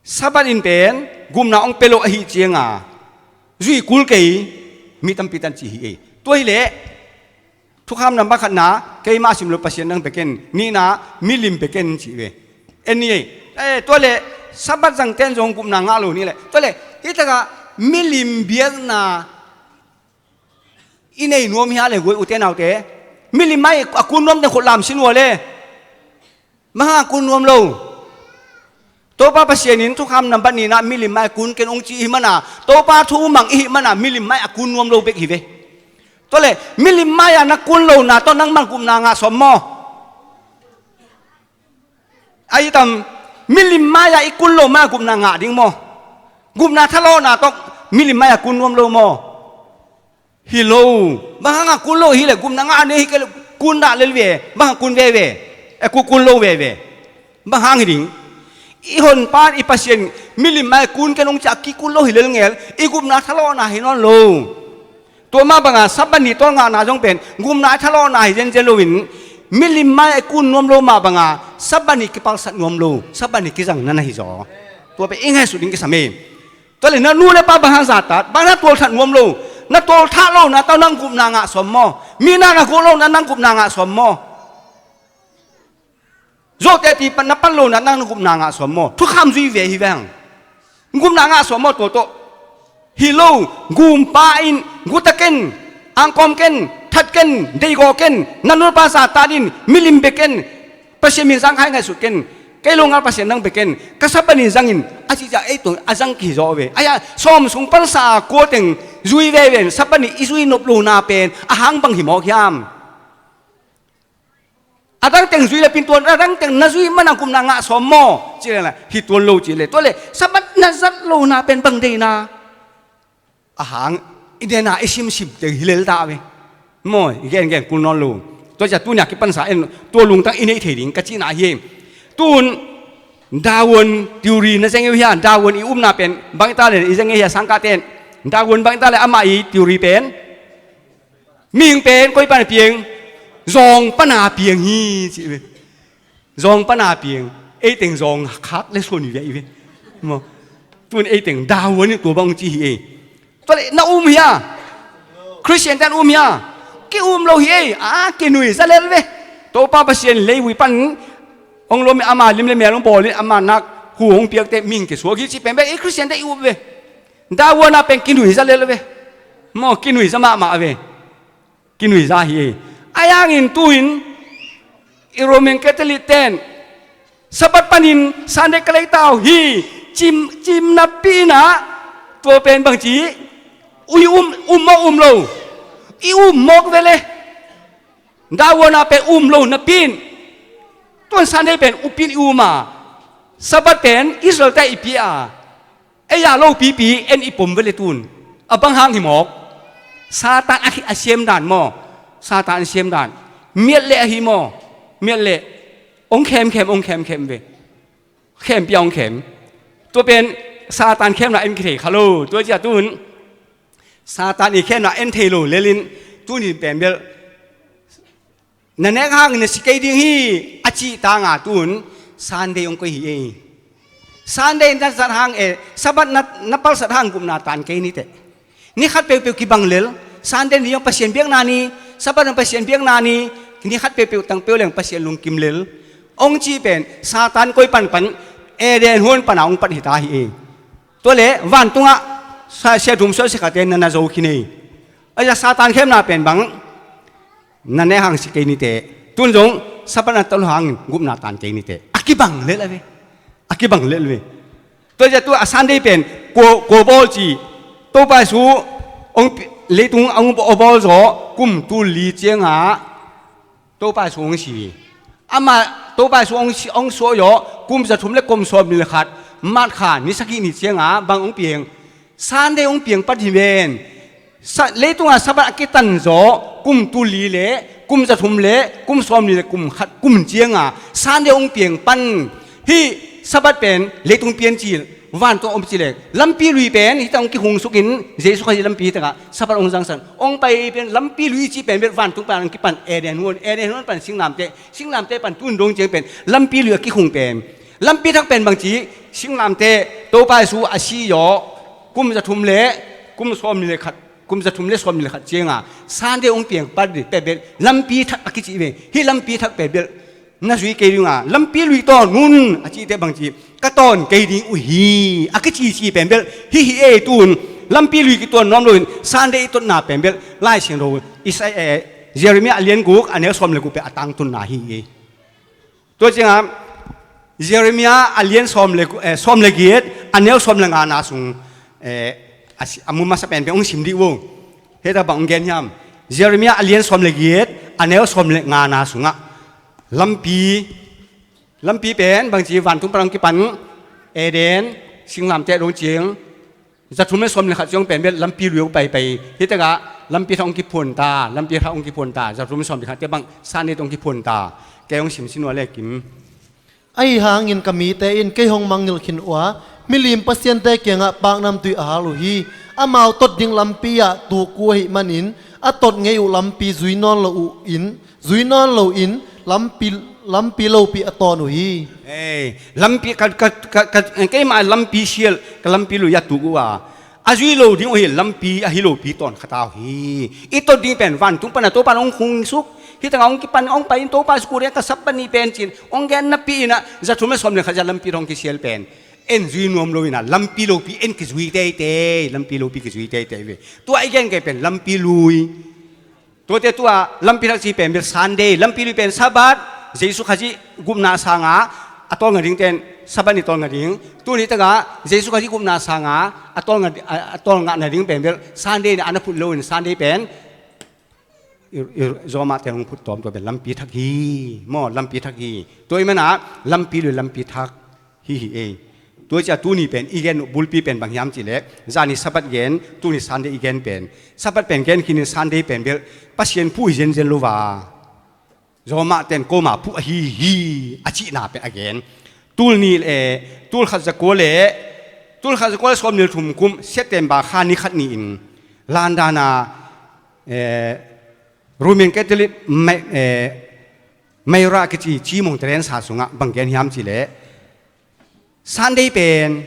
Sabbath in pen gupna hong pia lo ahi cianga zui kul kei mi tampi tan ci hi ei. Tua hileh thukham nambat khatna, keimah sim lo Pasian nang beken, nihna milim beken ci ve. En ni ei. Eh, tua le Sabbath zang ten zong gupna ngah lo ni le. Tua le hih takah milim biakna i nei nuam hi a le guai ute naute. Milim mai a kun nuam te khut lam sin ua le. Bang hang a kun nuam lo? Topa Pasian in thukham nambat nihna milim mai a kun ken hong ci ihi mana, Topa thu mang ihi mana milim mai a kun nuam lo bek hi ve. Tua le milim mai a na kun lo na tawh nang bang gupna ngah sawm maw? Ahi tam, milim mai a i kun lo mai a gupna ngah ding maw? Gupna thalawhna tawh milim mai a kun nuam lo maw? Hi lo. Bang hang a kun lo hi le gupna ngah ne hi kei le kun dah lel ve. Bang hang kun veve? E, kun, kun lo veve. Bang hang hi ding? I honpa in i Pasian milim mai a kun ken hong ci a kikun lo hi lel ngel. I gupna thalawhna hi nawn lo. Tua mah banga Sabbath ni tawlngahna zong pen gupna a thalawhna hi zenzen loin milim mai a kun nuam lo mah banga Sabbath ni kipalsat nuam lo, Sabbath ni kizang na na hi zaw. Tua pen i ngaihsut ding kisam e. Tua le na nu le pa bang hang zahtak, bang na tawlthat nuam lo, na tawlthat lo na tawh nang gupna ngah sawm maw? Mi na na guh lo na nang gupna ngah sawm maw? Zawhtehpih pan na pan lo na nang gupna ngah sawm maw? Thukham zui ve hi veng. Gupna ngah sawm maw tua tawh? Hi lo, gumpa in guta ken, angkawm ken, that ken, deigawh ken, na nu le pa zahtak in, milim bia ken, Pasian min zangkhai ngaihsut ken, kei lo ngal Pasian nang bia ken, ka Sabbath ni zangin, a cihciah ei tuang a zang kihi zaw ve. Ahi a sawm sung pansa a kua teng zui veve in Sabbath ni i zui nop lona pen a hang bang hi mawk hiam? A dang teng zui le pin tuan, a dang teng na zui mana gupna ngah sawm maw? Ci le na hi tuan lo ci le. Tua le Sabbath na zat lona pen bang deihna? A hang i dena i simsim teng hi lel ta ve. Maw, i gengen kul nawn lo. Tua cia tunia kipansa en tua lungtang i neih thei ding ka cihna hi. Tun Darwin theory na zeng uh hia? Darwin i upna pen bang i ta le i zeng uh hia? Sangkah ten Darwin bang i ta le amah i theory pen mihing pen koi pana piang? Zawng pana piang hi ci ve. Zawng pana piang. Ei teng zawng khak le suan hi ve i ve. Maw? Tun ei teng Darwin in tua bang ci hi ei. Tua le na um hia? Khristian ten um hia? Ki um lo hi ei. A kinui za lel ve. Topa Pasian leivui pan hong lom ama lim le mel hong bawl in ama nak hu hong piakte mihing kisuak hi ci pen ve. Ei Khristian te i up ve. Darwin a pen kinui za lel ve. Maw, kinui za mahmah ve. Kinui za hi ei. Ahi hangin tuin i Roman Catholic ten Sabbath panin Sunday ka leita uh hi, cim, cim napi inah tua pen bangci i um, um mawk um lo? I um mawk ve le. Darwin a pen um lo napi in tuan Sunday pen upin i um a, Sabbath pen Israel te i pia a, ei a lopipi en i pom ve le tun. A bang hang hi mawk? Satan a, a siam dan maw? Satan a siam dan. Miat leh ahi maw? Miat leh hong khemkhem, hong khemkhem ve. Khempia hong khem. Tua pen Satan khemna en kithei kha lo. Tua cia tun Satan i khemna en thei lo lelin tunin pen bel na nek hangin na si kei ding hi a cih tanga tun Sunday hong koi hi ei. Sunday na zat hang e, Sabbath na, na palsat hang gupna tan kei niteh. Ni khat peuhpeuh kibang lel, Sunday ni hong Pasian biakna ni, Sabbath hong Pasian biakna ni, ni khat peuhpeuh tangpeuh leng Pasian lungkim lel hong cih pen Satan koi panpan Eden huan pana hong pan hita hi ei. Tua le vantungah sa-, siathum suah siakhate na na zo khin ei. Ahi zongin Satan khemna pen bang, na ne hang si kei nite. Tun zong Sabbath na tolh hangin gupna tan kei nite. A kibang lel a ve. A kibang lel a ve. Tua zia tu a Sunday pen kua, kua bawl ci, Topa Jesu hong pi-, leitung a hong bawl zaw kum tul li ciangah Topa Jesu hong si. Amah Topa Jesu hong si, hong suah zaw kum za thum le kum sawm nih le khat, March kha ni sagih ni ciangah bang hong piang? Sunday hong piang pan hi ven. Sa-, leitungah Sabbath a kitan zaw kum tul li le kum za thum le kum sawm nih le kum khat kum ciangah Sunday hong piang pan. Hih Sabbath pen leitung piancil, vantung om ci le lampi lui pen hih tak hong kihung sukin Jesu Khazih lampi hih takah Sabbath hong zangsan. Hong pai pen lampi lui cih pen bel vantung pan hong kipan Eden huan, Eden huan pan singlamteh, singlamteh pan tun dong ciang pen lampi lui a kihung pen. Lampi thak pen bang ci, singlamteh Topa Jesu a si zaw kum za thum le kum sawm nih le khat, kum za thum le sawm nih le khat ciangah Sunday hong piang pan dih pen bel lampi thak a kici ve. Hih lampi thak pen bel na zui kei ding a, lampi lui tawn un a cihte bang ci, ka tawn kei ding uh hi a kicici pen bel hih hi ei. Tun lampi lui kituan nuam loin Sunday i totna pen bel Lai Siangtho Isai-, eh, Jeremiah a lian guk a neu sawm le guk pen a tangtunna hi ei. Tua ciangah Jeremiah a lian sawm le gu-, eh, sawm le giat a neu sawm le ngana sung, eh, a si-, a mu masa pen pen hong sim dih uh. Hih tak bang hong gen hiam? Jeremiah a lian sawm le giat a neu sawm le ngana sungah lampi, lampi pen bang ci, vantung pan hong kipan Eden singlamteh dong ciang za thum le sawm le khat ciang pen bel lampi lui hong paipai. Hih takah lampi thak hong kiphuan ta, lampi thak hong kiphuan ta, za thum le sawm le khat te bang Sunday tawh hong kiphuan ta. Kei hong sim sin uh a le kim. Ahi hangin ka mite in kei hong mangngilh khin uh a, milim pasiante kiangah paknamtui a hal uh hi. Amau tot ding lampi ah tuk uh ahih manin a tot ngei uh lampi zui nawn lo uh in, zui nawn loin lampi, lampi lopi a tawn uh hi. Ei, lampi ka, ka, ka, ka, keimah lampi sial, ka lampi lui a tuk uh a, a zui lo ding uh hi, lampi ahi lopi tawn kha ta uh hi. I tot ding pen vantung pana Topa hong hung suk. Hih tangah hong kipan hong pai in Topa sukurian ka sap pani pen cin hong gen napi inah za thum le sawm le khat zia lampi hong kisial pen en zui nuam lo inah lampi lopi en kizui teitei, lampi lopi kizui teitei ve. Tua i gen kei pen lampi lui. Tuate tua lampi thak ci pen bel Sunday, lampi lui pen Sabbath, Jesu Khazih gupna sanga a tawlnga ding ten Sabbath ni tawlnga ding. Tuni takah Jesu Khazih gupna sanga a tawlnga, a, a tawlnga nading pen bel Sunday ni a na phut loin Sunday pen i, i, Roma ten hong phut tawm tua pen lampi thak hi. Maw, lampi thak hi. Tua i mana lampi lui lampi thak hi hi ei. Tua cia tuni pen i gen uh bulpi pen bang hiam cih leh, zani Sabbath gen, tuni Sunday i gen pen. Sabbath pen gen khin in Sunday pen bel Pasian phuh hi zenzen lo va. Roma ten koma phuh ahi hi a cihna pen a gen. Tul nih le, tul khat zakua le, tul khat zakua le sawm nih le thum kum September kha ni khat ni-in London a, eh, Roman Catholic mai, eh, Maira kici cimawng Teresa sungah bang gen hiam cih leh, Sunday pen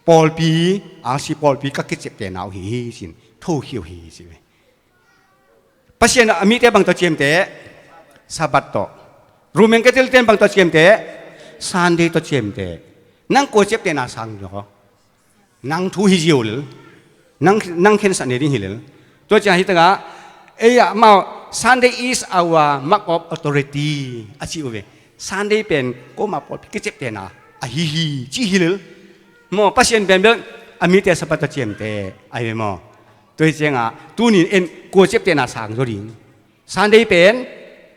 pawlpi, R C pawlpi ka kiciaptehna uh hi hi cin, thokhia uh hi hi ci ve. Pasian a mite bang tawh ciamteh? Sabbath tawh. Roman Catholic ten bang tawh ciamteh? Sunday tawh ciamteh. Nang kua ciaptehna sang zaw? Nang thu hi zia uh lel. Nang, nang khensat ne ding hi lel. Tua ciang hi takah, ei ah amau, Sunday is our mark of authority a ci uh ve. Sunday pen koma pawlpi kiciaptehna ahi hi ci hi lel. Maw, Pasian pen bel a mite Sabbath tawh ciamteh ahi ve maw. Tua hi ciangah tunin en kua ciaptehna sang zaw ding? Sunday pen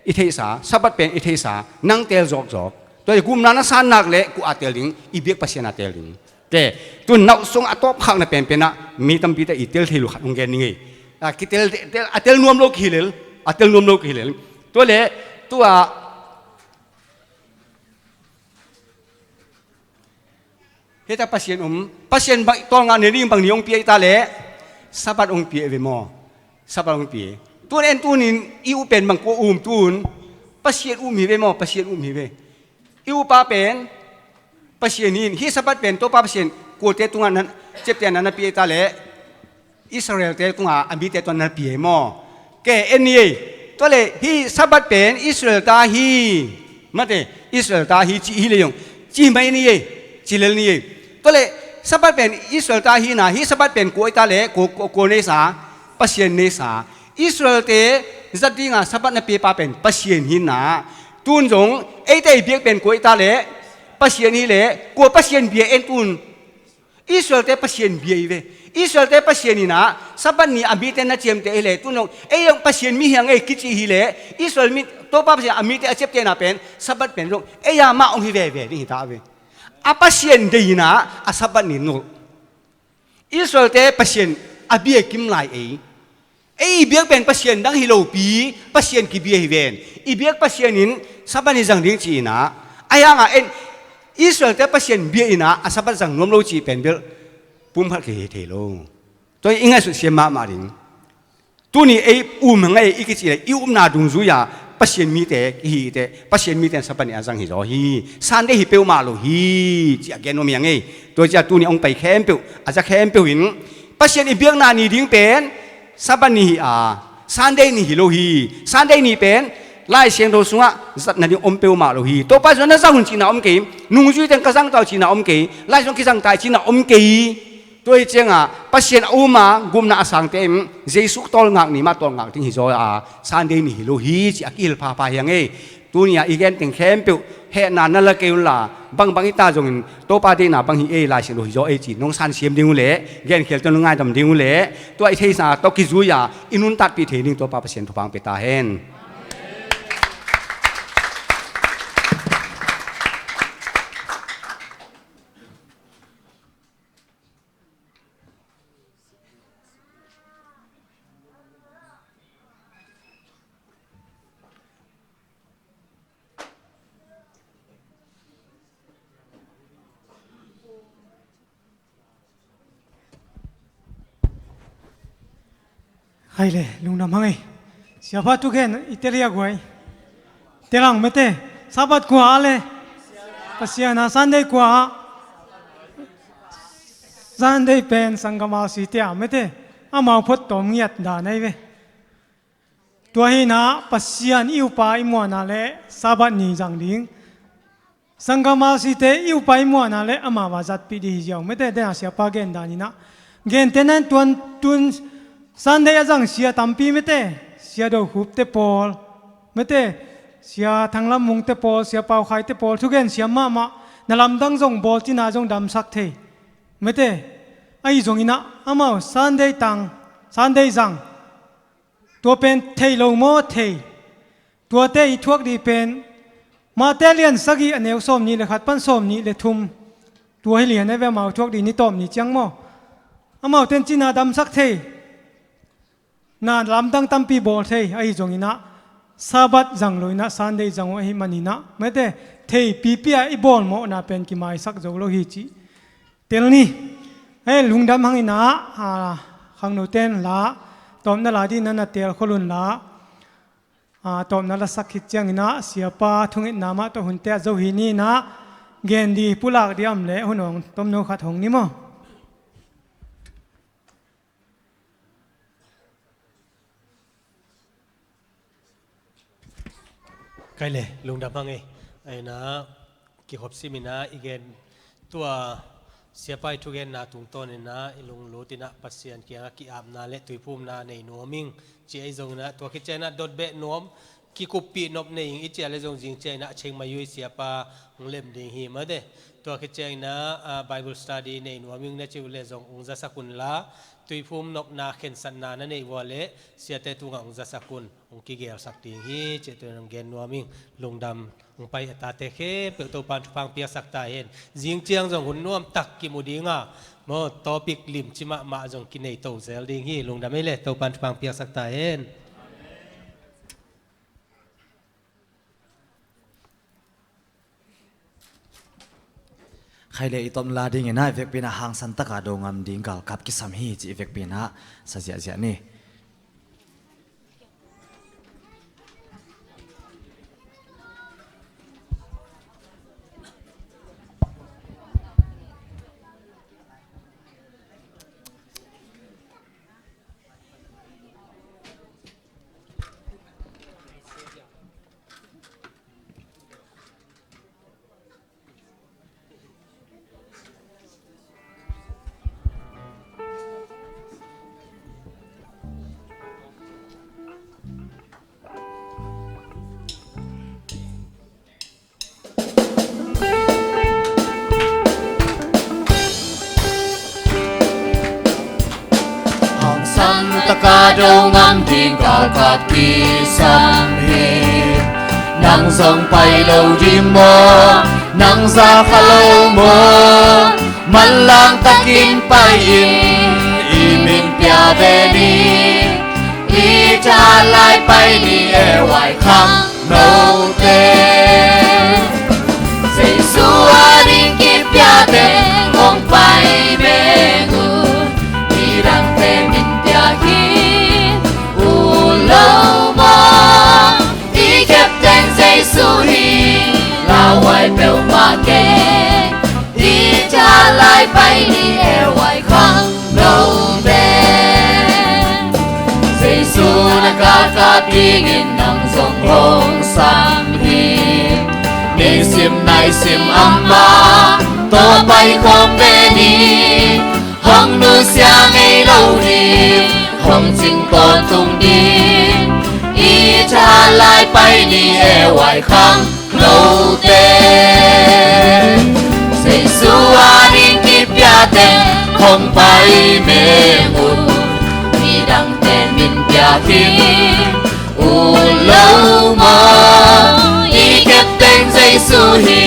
i theihsa, Sabbath pen i theihsa, nang teel zawkzawk. Tua hi gupna na san nak leh kua a teel ding? I biak Pasian a teel ding. Te, tun nauh sung a tawpkhakna penpenah mi tampite i tel thei lo khat hong gen ning ei. A kitel, tel, a tel nuam lo kihilel, a tel nuam lo kihilel. Tua le, tua Hita Pasian um, Pasian bang tawlngah ne ding bang ni hong pia i ta leh, Sabbath hong pia ve maw? Sabbath hong pia. Tun en tunin i upen bang kua um tun, Pasian um hi ve maw? Pasian um hi ve. I upa pen Pasian hi in, hih Sabbath pen Topa Pasian kuate tungah na, ciaptehna na pia i ta leh, Israel-te tungah a mite tungah na pia hi maw? Ke en ni ei. Tua leh hih Sabbath pen Israel ta hi. Mate, Israel ta hi ci hi leh zong ci mai ni ei. Ci lel ni ei. Tua leh Sabbath pen Israel ta hi na, hih Sabbath pen kua i ta le, kua, kua, kua neisa, Pasian neisa. Israel te zat dinga Sabbath na piapa pen Pasian hi na. Tun zong eite i biak pen kua i ta le, Pasian hi le, kua Pasian bia en tun. Israel te Pasian bia hi ve. Israel te Pasian hi na, Sabbath ni a mite na ciamteh hi le, tun zong ei zong Pasian mi hi hang ei kici hi le, Israel mi, Topa Pasian a mite a ciamteh na pen, Sabbath pen zong ei a mah hong hi veve ding hi ta ve. A Pasian deihna a Sabbath ni nolh. Israel te Pasian a bia kim lai ei. Ei i biak pen Pasian dang hi lopi, Pasian kibia hi ven. I biak Pasian in Sabbath ni zang ding ci-in ah. Ahi hangah en Israel te Pasian bia in ah a Sabbath zang nuam lo cih pen bel pumkhat kei hi thei lo. Tua i ngaihsut siam mahmah ding. Tuni ei um hang ei i kici le i upna dungzui-a Pasian mite i hi teh, Pasian mite in Sabbath ni a zang hi zaw hi. Sunday hi peuhmah lo hi, ci a gen nuam hi hang ei. Tua ciah tuni hong pai khempeuh, a za khempeuh in Pasian i biakna ni ding pen Sabbath ni hi a, Sunday ni hi lo hi. Sunday ni pen Lai Siangtho sungah zatna ding om peuhmah lo hi. Topa Jesu na zang un cihna om kei, nungzui teng ka zang ta uh cihna om kei, Lai Siangtho kizang ta hi cihna om kei. Tua hi ciangah Pasian a um a, gupna a sangte in Jesu tawlngak ni mah tawlngak ding hi zaw a, Sunday ni hi lo hi, ci a kihilh phapha hi hang ei. Tuni-ah i gen teng khempeuh hehna na la kei unla, bangbang i ta zongin Topa deihna bang hi ei, Lai Siangtho hi zaw ei ci nong sansiam ding uh leh, genkhialte nong ngaidam ding uh leh, tua i theihsa tawh kizui-a i nuntakpih thei ding Topa Pasian thupha hong pia ta hen. Hai le, lungdam hang ei. Siapa thugen i tel hi a guai. Tel hang mete. Sabbath kua a le. Pasian a, Sunday kua a. Sunday pen sanggam a si te a mete. Amau phot tawm ngiat dan ahi ve. Tua hi na Pasian i upa i muana le Sabbath ni zang ding. Sanggam a site i upa i muana le amau a zatpih ding hi ziau. Mete dena siapa gen dan hi na. Gente nan tuan tun Sunday a zang sia tampi mete. Sia Do Khup te pawl. Mete sia Thang Lam Mung te pawl, sia Pau Khai te pawl. Thugen siam mahmah. Na lamdang zong bawl cina zong damsak thei. Mete ahi zong hi na amau Sunday tang, Sunday zang. Tua pen thei lo maw? Thei. Tuate i thuak dih pen Mate lian sagih a neu sawm nih le khat pan sawm nih le thum. Tua hi lian a ve amau thuak dih ni tawm ni ciang maw? Amau ten cina damsak thei. Na lamdang tampi bawl thei ahi zong hi na Sabbath zang lo hi na Sunday zang uh ahi man hi na. Mete thei pipi a i bawl mawhna pen kimaisak zo lo hi cih. Tel ni. Hei, lungdam hang hi na, a, khangno ten la, tawpna la dih na na tel khol un la, a, tawpna la sak khit ciang hi na, siapa thungetna mah tawh hunte a zo hi ni na, gen dih pulak dih am le, hun hong tomno khat hong ni maw? Kai le, lungdam hang ei. Aina, kikhop simin ah, i gen tua siapa i thugenna tungtawn in ah, i lunglut in ah, Pasian kiangah ki-apna le tuiphumna nei nuam ing, ci ahi zongin ah, tua khit ciangin ah, dotbeh nuam, kikuppih nop nei ing, i cih le zong zing ciangin ah, Chiang Mai ui siapa hong lem ding hi mate. Tua khit ciangin ah, ah, Bible study nei nuam ing na cih uh le zong hong zasak un la, tuiphum nopna khensatna na neih uh a le, siate tungah hong zasak un, hong kigelsak ding hi, cih tua hong gen nuam ing, lungdam, hong pai a tate khempeuh Topan thupha hong piaksak ta hen. Zing ciang zong hun nuam tak kimu ding a, maw, topic limci mahmah zong kinei to zel ding hi, lungdam ei le, Topan thupha hong piaksak ta hen. Khai le i tom la dingin ah, i vekpi in ah hangsan taka do ngam ding galkap kisam hi, ci i vekpi in ah sa ziahziah ni. A do ngam ding galkap kisam hi. Nang zong pai lo ding maw? Nang za kha lo maw? Manlang takin pai in, i min pia ve ni. I thahat lai pai ni e, huai khang note. Jesu a ding kipia teng hong pai meng un. Midangte min pia khin uh lo maw? I kep teng Jesu hi, lauhuai peuhmah kei. I thahat lai pai ni e, huai khang note. Jesu na galkap dingin nang zong hong sam hi. Nisim naisim amah tawh paikhawm ve ni. Hong nusia ngei lo ding, hong cing tawntung ding. I thahat lai pai ni e, huai khang note. Jesu a ding kipia teng hong pai meng un. Midangte min pia khin uh lo maw? I kep teng Jesu hi,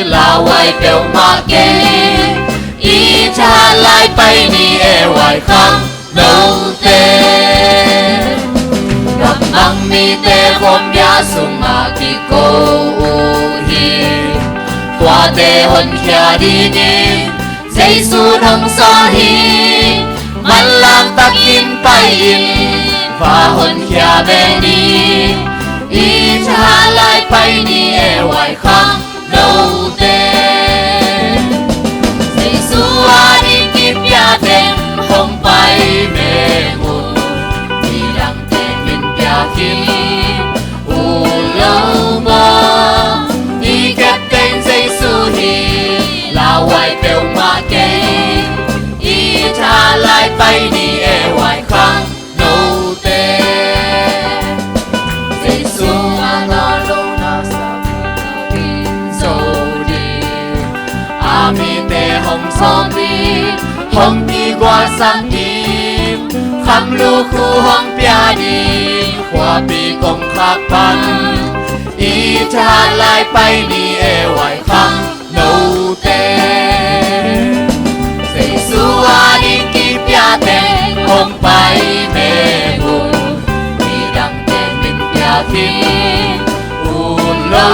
lauhuai peuhmah kei. I thahat lai pai ni e, huai khang note. Gammang mite khawm bia sungah kiko uh hi. Tuate honkhia dingin Jesu hong sawl hi. Manlang takin pai in, va honkhia ve ni. I thahat lai pai ni e, huai khang note. Jesu a ding kipia teng hong pai meng un. Midangte min pia khin uh lo maw? I kep teng Jesu hi, lauhuai peuhmah kei. I thahat lai pai ni e, huai khang note. Jesu a na lo na sa in zo ding. A mite hong sawm ding, hong kigualsak ding. Kham lukhu hong pia ding, khuapi kongkhak pan. I thahat lai pai ni e, huai khang note. Jesu a ding kipia teng hong pai meng un. Midangte min pia khin uh lo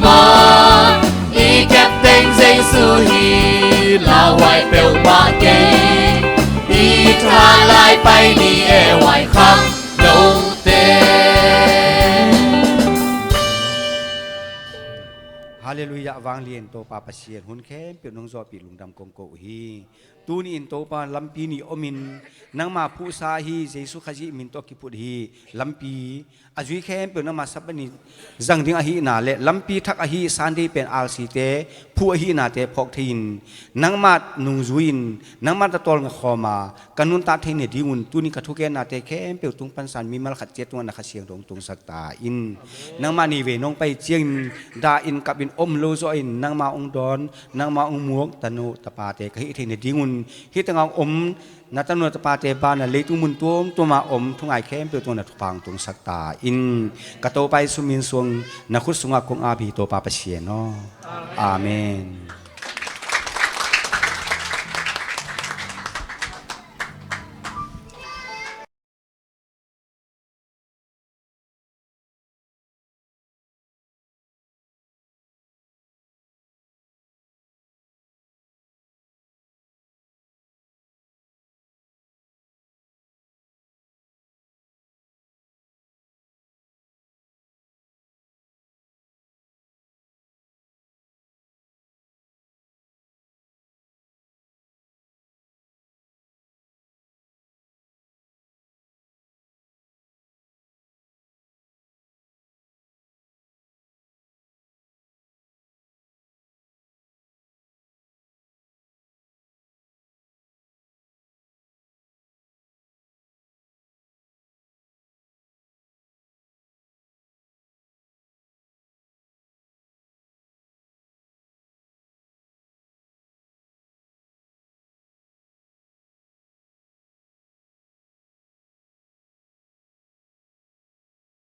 maw? I kep teng Jesu hi, lauhuai peuhmah kei. I thahat lai pai ni e, huai khang note. Halleluiah, vanglian Topa Pasian, hun khempeuh nong zawhpih lungdam kong ko uh hi. Tuni in Topa, lampi nih om in, nangma phuhsa ahi Jesu Khazih min tawh kiphut hi. Lampi a zui khempeuh nangma Sabbath ni zang ding ahihna le lampi thak ahi Sunday pen R C te phuh ahihnate phawk thei in, nangma nungzui in, nangma tawlnga khawm a ka nuntak theih nadingun tuni ka thugennate khempeuh tung pansan mimal khat ciat tungah na Kha Siangtho hong tungsak ta in. Nangmah nei vei nong pai ciangin dah in kap in om lo zawh in nangmah hong dawn, nangmah hong muak tanu tapate ka hih theih nadingun hih tengah hong om na tanu tapate banah leitung mun tuamtuamah om thungai khempeuh tungah na thupha hong tungsak ta in. Ka Topa Jesu min suang na khut sungah kong ap hi Topa Pasian aw. Amen.